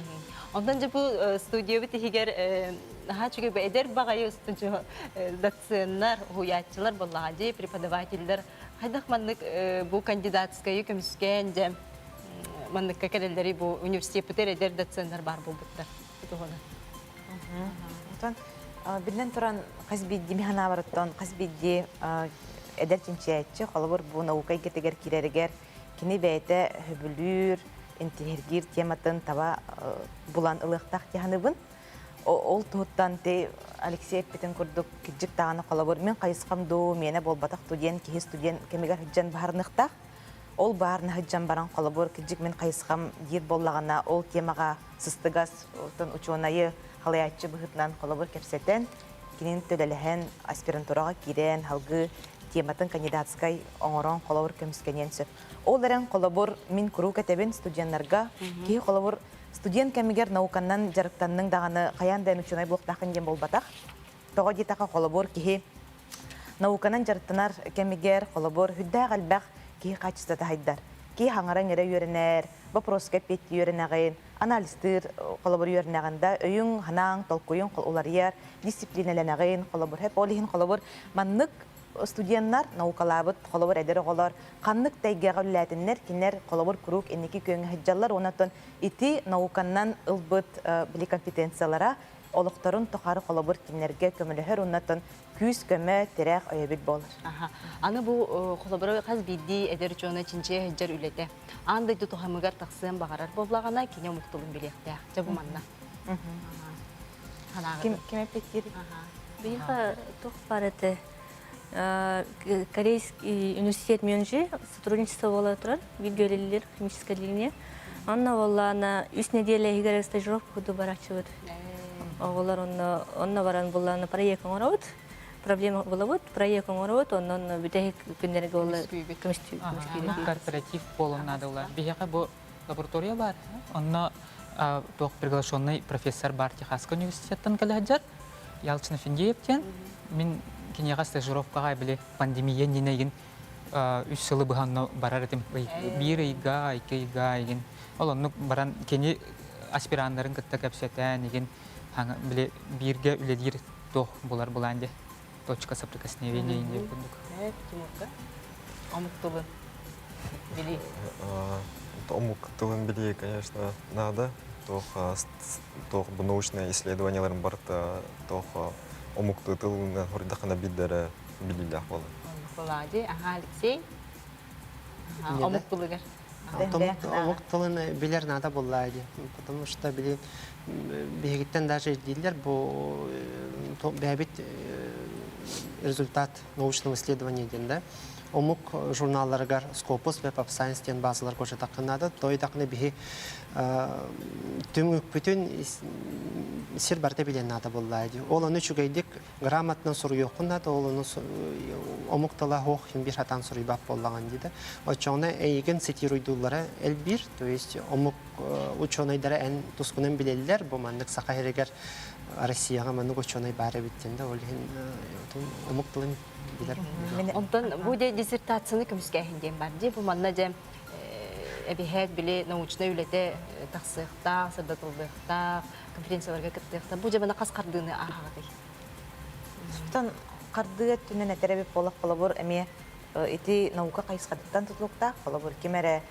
Онтон дьэ бу студиябыт иһигэр наһаа үчүгэй эдэр баҕайы устудьуо доценнар, уһуйааччылар буоллаҕа дии, преподавателлэр хайдах маннык бу кандидатскайы көмүскээн дьэ манныкка кэлэллэри бу университеппытыгар эдэр доценнар баар буолбуттар туһунан. Онтон Биллэн туран, хас биирдии механабарыттан хас биирдии эдэр чинчийээччи, холобур, бу наука эйгэтигэр киирэригэр кини бэйэтэ сөбүлүүр, интириэһиргиир тематын таба булан ылыахтаах дии саныыбын. Ол туһуттан ти Алексей эппитин курдук кырдьык даҕаны холобур мин хайысхам дуу, миэнэ буолбатах дуу диэн киһи студент кэмигэр сылдьан баһарыныахтаах. Ол баарына сылдьан баран холобур кырдьык мин хайысхам диир буоллаҕына ол темаҕа сыстыгас оттон учуонайы халайааччы быһыытынан холобур кэпсэтэн, кинини төлөлөһөн аспирантураҕа киирэн салгыы тематын кандидатскай оҥорон холобур көмүскэниэн сөп. Ол эрэн холобур мин куруук этэбин студеннарга киһи холобур студент кэмигэр науканан дьарыктанныҥ даҕаны хайаан да учуонай буолуохтааххын диэн буолбатах. Тоҕо диэтэххэ холобур киһи науканан дьарыктанар кэмигэр холобур сүрдээх элбэх киһи хаачыстыбата сайдар. Киһи хаҥаран эрэ үөрэнэр, вопроска эппиэттии үөрэнэҕин, анализтыыр холобур үөрэнэҕин да өйүҥ, санааҥ, толкуйуҥ уларыйар, дисциплинэлэнэҕин, холобур ол иһин холобур маннык студеннар наукалаабыт холобур эдэр оҕолор ханнык да эйгэҕэ үлэлээтиннэр кинилэр холобур куруук инники күөҥҥэ сылдьаллар уонна оттон ити науканнан ылбыт били компетенциялара олохторун тухары холобур кинилэргэ көмөлөһөр уонна оттон күүс-көмө, тирэх, өйөбүл буолар. Аны бу холобура хас биирдии эдэр учуонай чинчийэ сылдьар үлэтэ аан дойду туһамыгар тахсыан баҕарар буоллаҕына кини омук тылын билиэхтээх. Дьэ бу манна. Ким ким эппиттиир? Биһиэхэ туох баар этэ? Корейский университет Мюнжи сотрудничество буола турар, бииргэ үлэлиир химическая линия. Онно буоллаана үс нэдиэлэ иһигэр стажировка курдук барааччыбыт. Оҕолор онно онно баран буллаана проект оҥоробут, проблема булабыт, проект оҥоробут, онон бүтэһик күннэргэ ол көмүстүүбүт. Кооператив буолуон наада улар. Биһиэхэ бу лаборатория бар. Онно туох приглашенный профессор бар Техасскай университеттан кэлэ сылдьар. Ялчин Эфендиев диэн. Мин киниэхэ стажировкаҕа били пандемия иннинэ игин үс сылы быһа онно барар этим. Биир ыйга, икки ыйга игин. Ол оннук баран кини аспираннарын кытта кэпсэтэн игин били бииргэ үлэлиир туох булар булаан де точка соприкосновения диэн курдук. Тимурга омук тылын билии. Омук тылын билии, конечно, надо. Туох туох бу научное исследованияларын барыта туох омук тылынан хоруйдаххына биирдэрэ билиилээх буолар. Влади, ага, Алексей. Омук тылыгар. Омук тылын билэр наада буолла дии. Потому что били биһигиттэн даже ирдииллэр бу бэйэбит результат научного исследования диэн да омук журналларыгар Scopus, Web of Science диэн базалар көрсөтөххө наада. Той даҕаны биһи түмүкпүтүн сир барыта билиэн наада буолла дии. Ол ону үчүгэйдик грамотно суруйуоххун наада, ол ону омук тыла суох хим биир хатаан суруйбат буоллаҕын дии да. Оччоҕуна эйигин цитируйдууллара элбиир, то есть омук учуонайдара эн тускунан билэллэр, бу маннык Саха сиригэр Россияҕа маннык учуонай баар эбит диэн да, ол иһин омук тылын билэр. Онтон бу диссертацияны көмүскээһин диэн бар дии. Бу манна дьэ эбиһээт били научнай үлэтэ тахсыахтаах, сырдатыллыахтаах, конференцияларга кыттыахтаах. Бу дьэ мана хас хардыыны ааһаҕытый? Оттон хардыы өттүнэн этэр эбит буолах холобур эмиэ ити наука хайысхатыттан тутулуктаах холобур ким эрэ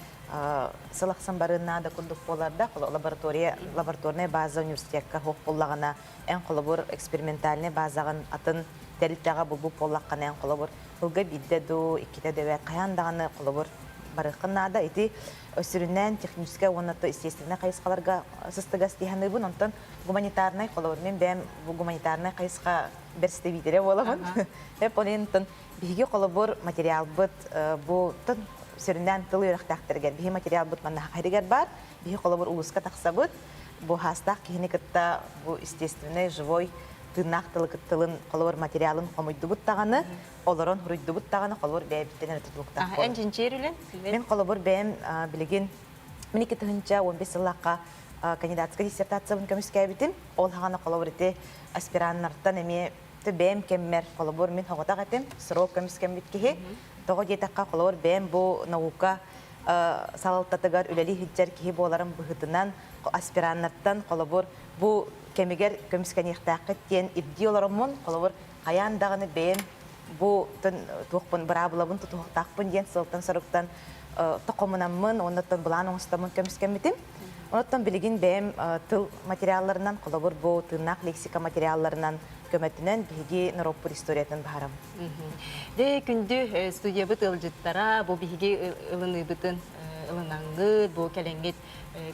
сыл ахсын барыан наада курдук буолар да лаборатория лабораторная база университекка суох буоллаҕына эн холобур экспериментальнай базаҕын атын тэрилтэҕэ булбут буоллаххына эн холобур сылга биирдэ дуу иккитэ да эбээт хайаан даҕаны холобур барыаххын наада ити сүрүннээн техническэй уонна то естественнай хайысхаларга сыстыгас дии саныыбын онтон гуманитарнай холобур мин бэйэм бу гуманитарнай хайысха бэрэстэбиитэлэ буолабын эп онтон биһиги холобур материалбыт бу сүрүннээн тыл үөрэхтээхтэригэр биһи материалбыт манна саха баар биһи холобур улууска тахсабыт бу хаастаах киһини кытта бу естественный живой тыыннаах тылы тылын холобур материалын хомуйдубут даҕаны олорон хуруйдубут даҕаны холобур бэйэбиттэн эрэ тутулуктаах Эн чинчиэр үлэн? Мин холобур бэйэм билигин мин 2015 сыллаахха кандидатскай диссертациябын көмүскээбитим. Ол хаҕана холобур ити аспираннартан эмиэ бэйэм кэммэр холобур мин хоҕотох этим, срок көмүскэммит киһи. Тоҕо диэтэххэ холобур бэйэм бу наука салалтатыгар үлэлии сылдьар киһи буоларым быһыытынан аспираннартан холобур бу кэмигэр көмүскэниэхтээххит диэн ирдии олороммун холобур хайаан даҕаны бэйэм бу туохпун быраабылабын тутуһуохтаахпын диэн сыалтан соруктан тохомунаммын уонна былаан оҥостоммун көмүскэммитим. Онуттан билигин бэйэм тыл материалларынан, холобур бу тыыннаах лексика материалларынан көмөтүнэн биһиги норуоппут историятын баһарабын. Дэ күндү студиябыт ыалдьыттара, бу биһиги ылыныыбытын ылынаҥҥыт, бу кэлэҥҥит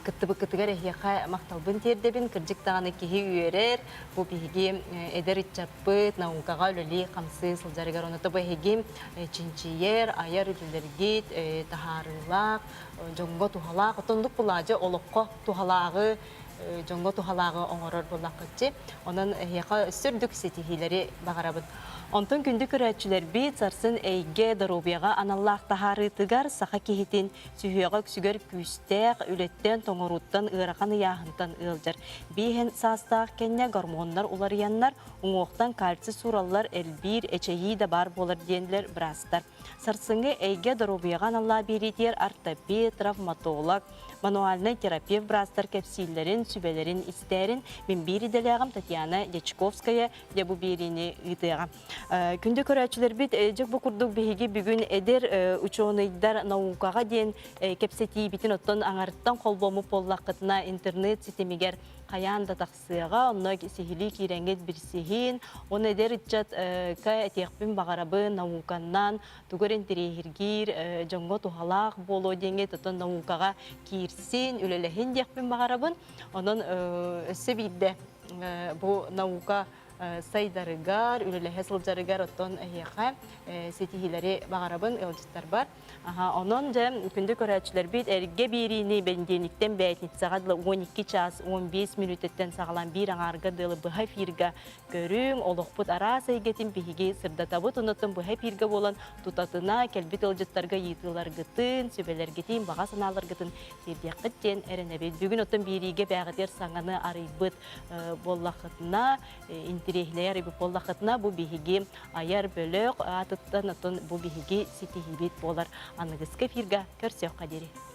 кыттыбыккытыгар эһиэхэ махталбын тиэрдэбин. Кырдьык даҕаны киһи үөрэр, бу биһиги эдэр ыччаппыт наукаҕа үлэлии-хамсыы сылдьарыгар, ону бу эһиги чинчийэр, айар үлэлэргит таһаарыылаах, дьоҥҥо туһалаах, оттон булаадьы олоххо туһалааҕы, дьоҥҥо туһалааҕы оҥорор буоллаххытчы. Онон эһиэхэ өссө үрдүк ситиһиилэри баҕарабын. Онтон күндү көрөөччүлэрбит сарсын эйгэ доруобуйаҕа аналлаах таһаарыытыгар саха киһитин сүһүөҕэ үксүгэр күүстээх, үлэттэн, тоҥорууттан, ыарахан ыйааһынтан ыалдьар. Биэһэн саастаах кэннэ гормоннар уларыйаннар, уҥуохтан кальций суураллар элбиир, эчэйии да баар буолар диэнилэр быраастар. Сарсыҥҥы эйгэ доруобуйаҕа аналлаах биэриитигэр ортопед, травматолог, мануальнай терапевт быраастар кэпсииллэрин, сүбэлэрин истээрин мин биир идэлээҕим Татьяна Дьячковская дьэ бу биэриини ыытыаҕа. Күндү көрөөччүлэрбит, дьэ бу курдук биһиги бүгүн эдэр учуонайдар наукаҕа диэн кэпсэтиибитин оттон аҥарыттан холбоммут буоллаххытына интернет ситимигэр хайаан да тахсыаҕа, онно сиһилии киирэҥҥит билсиһин, уонна эдэр ыччатка этиэхпин баҕарабын, науканнан тугу эрэ интэриэһиргиир, дьоҥҥо туһалаах буолуо диэҥҥит, оттон наукаҕа киирсин, үлэлэһин диэхпин баҕарабын. Онон өссө биирдэ бу наука сайдарыгар, үлэлэһэ сылдьарыгар оттон эһиэхэ ситиһиилэри баҕарабын ыалдьыттарбар. Онон дьэ күндү көрөөччүлэрбит эргэ биэриини бэнидиэнниктэн бээтиницэҕэ дылы 12 чаас 15 мүнүүтэттэн саҕалаан биир аҥаарга дылы быһа эфирга көрүҥ, олохпут араас эйгэтин биһиги сырдатабыт. Онуттан быһа эфиргэ буолан тутатына кэлбит ыалдьыттарга ыйытыыларгытын, сүбэлэргитин, баҕа санааларгытын тиэрдиэххит диэн эрэнэбит. Бүгүн оттон биэриигэ бээҕитигэр саҥаны арыйбыт буоллаххытына, интириэһинэй арыйбыт буоллаххытына, бу биһиги айар бөлөх аатыттан оттон бу биһиги ситиһиибит буолар. Аныгыскы эфирга көрсүөххэ диэри.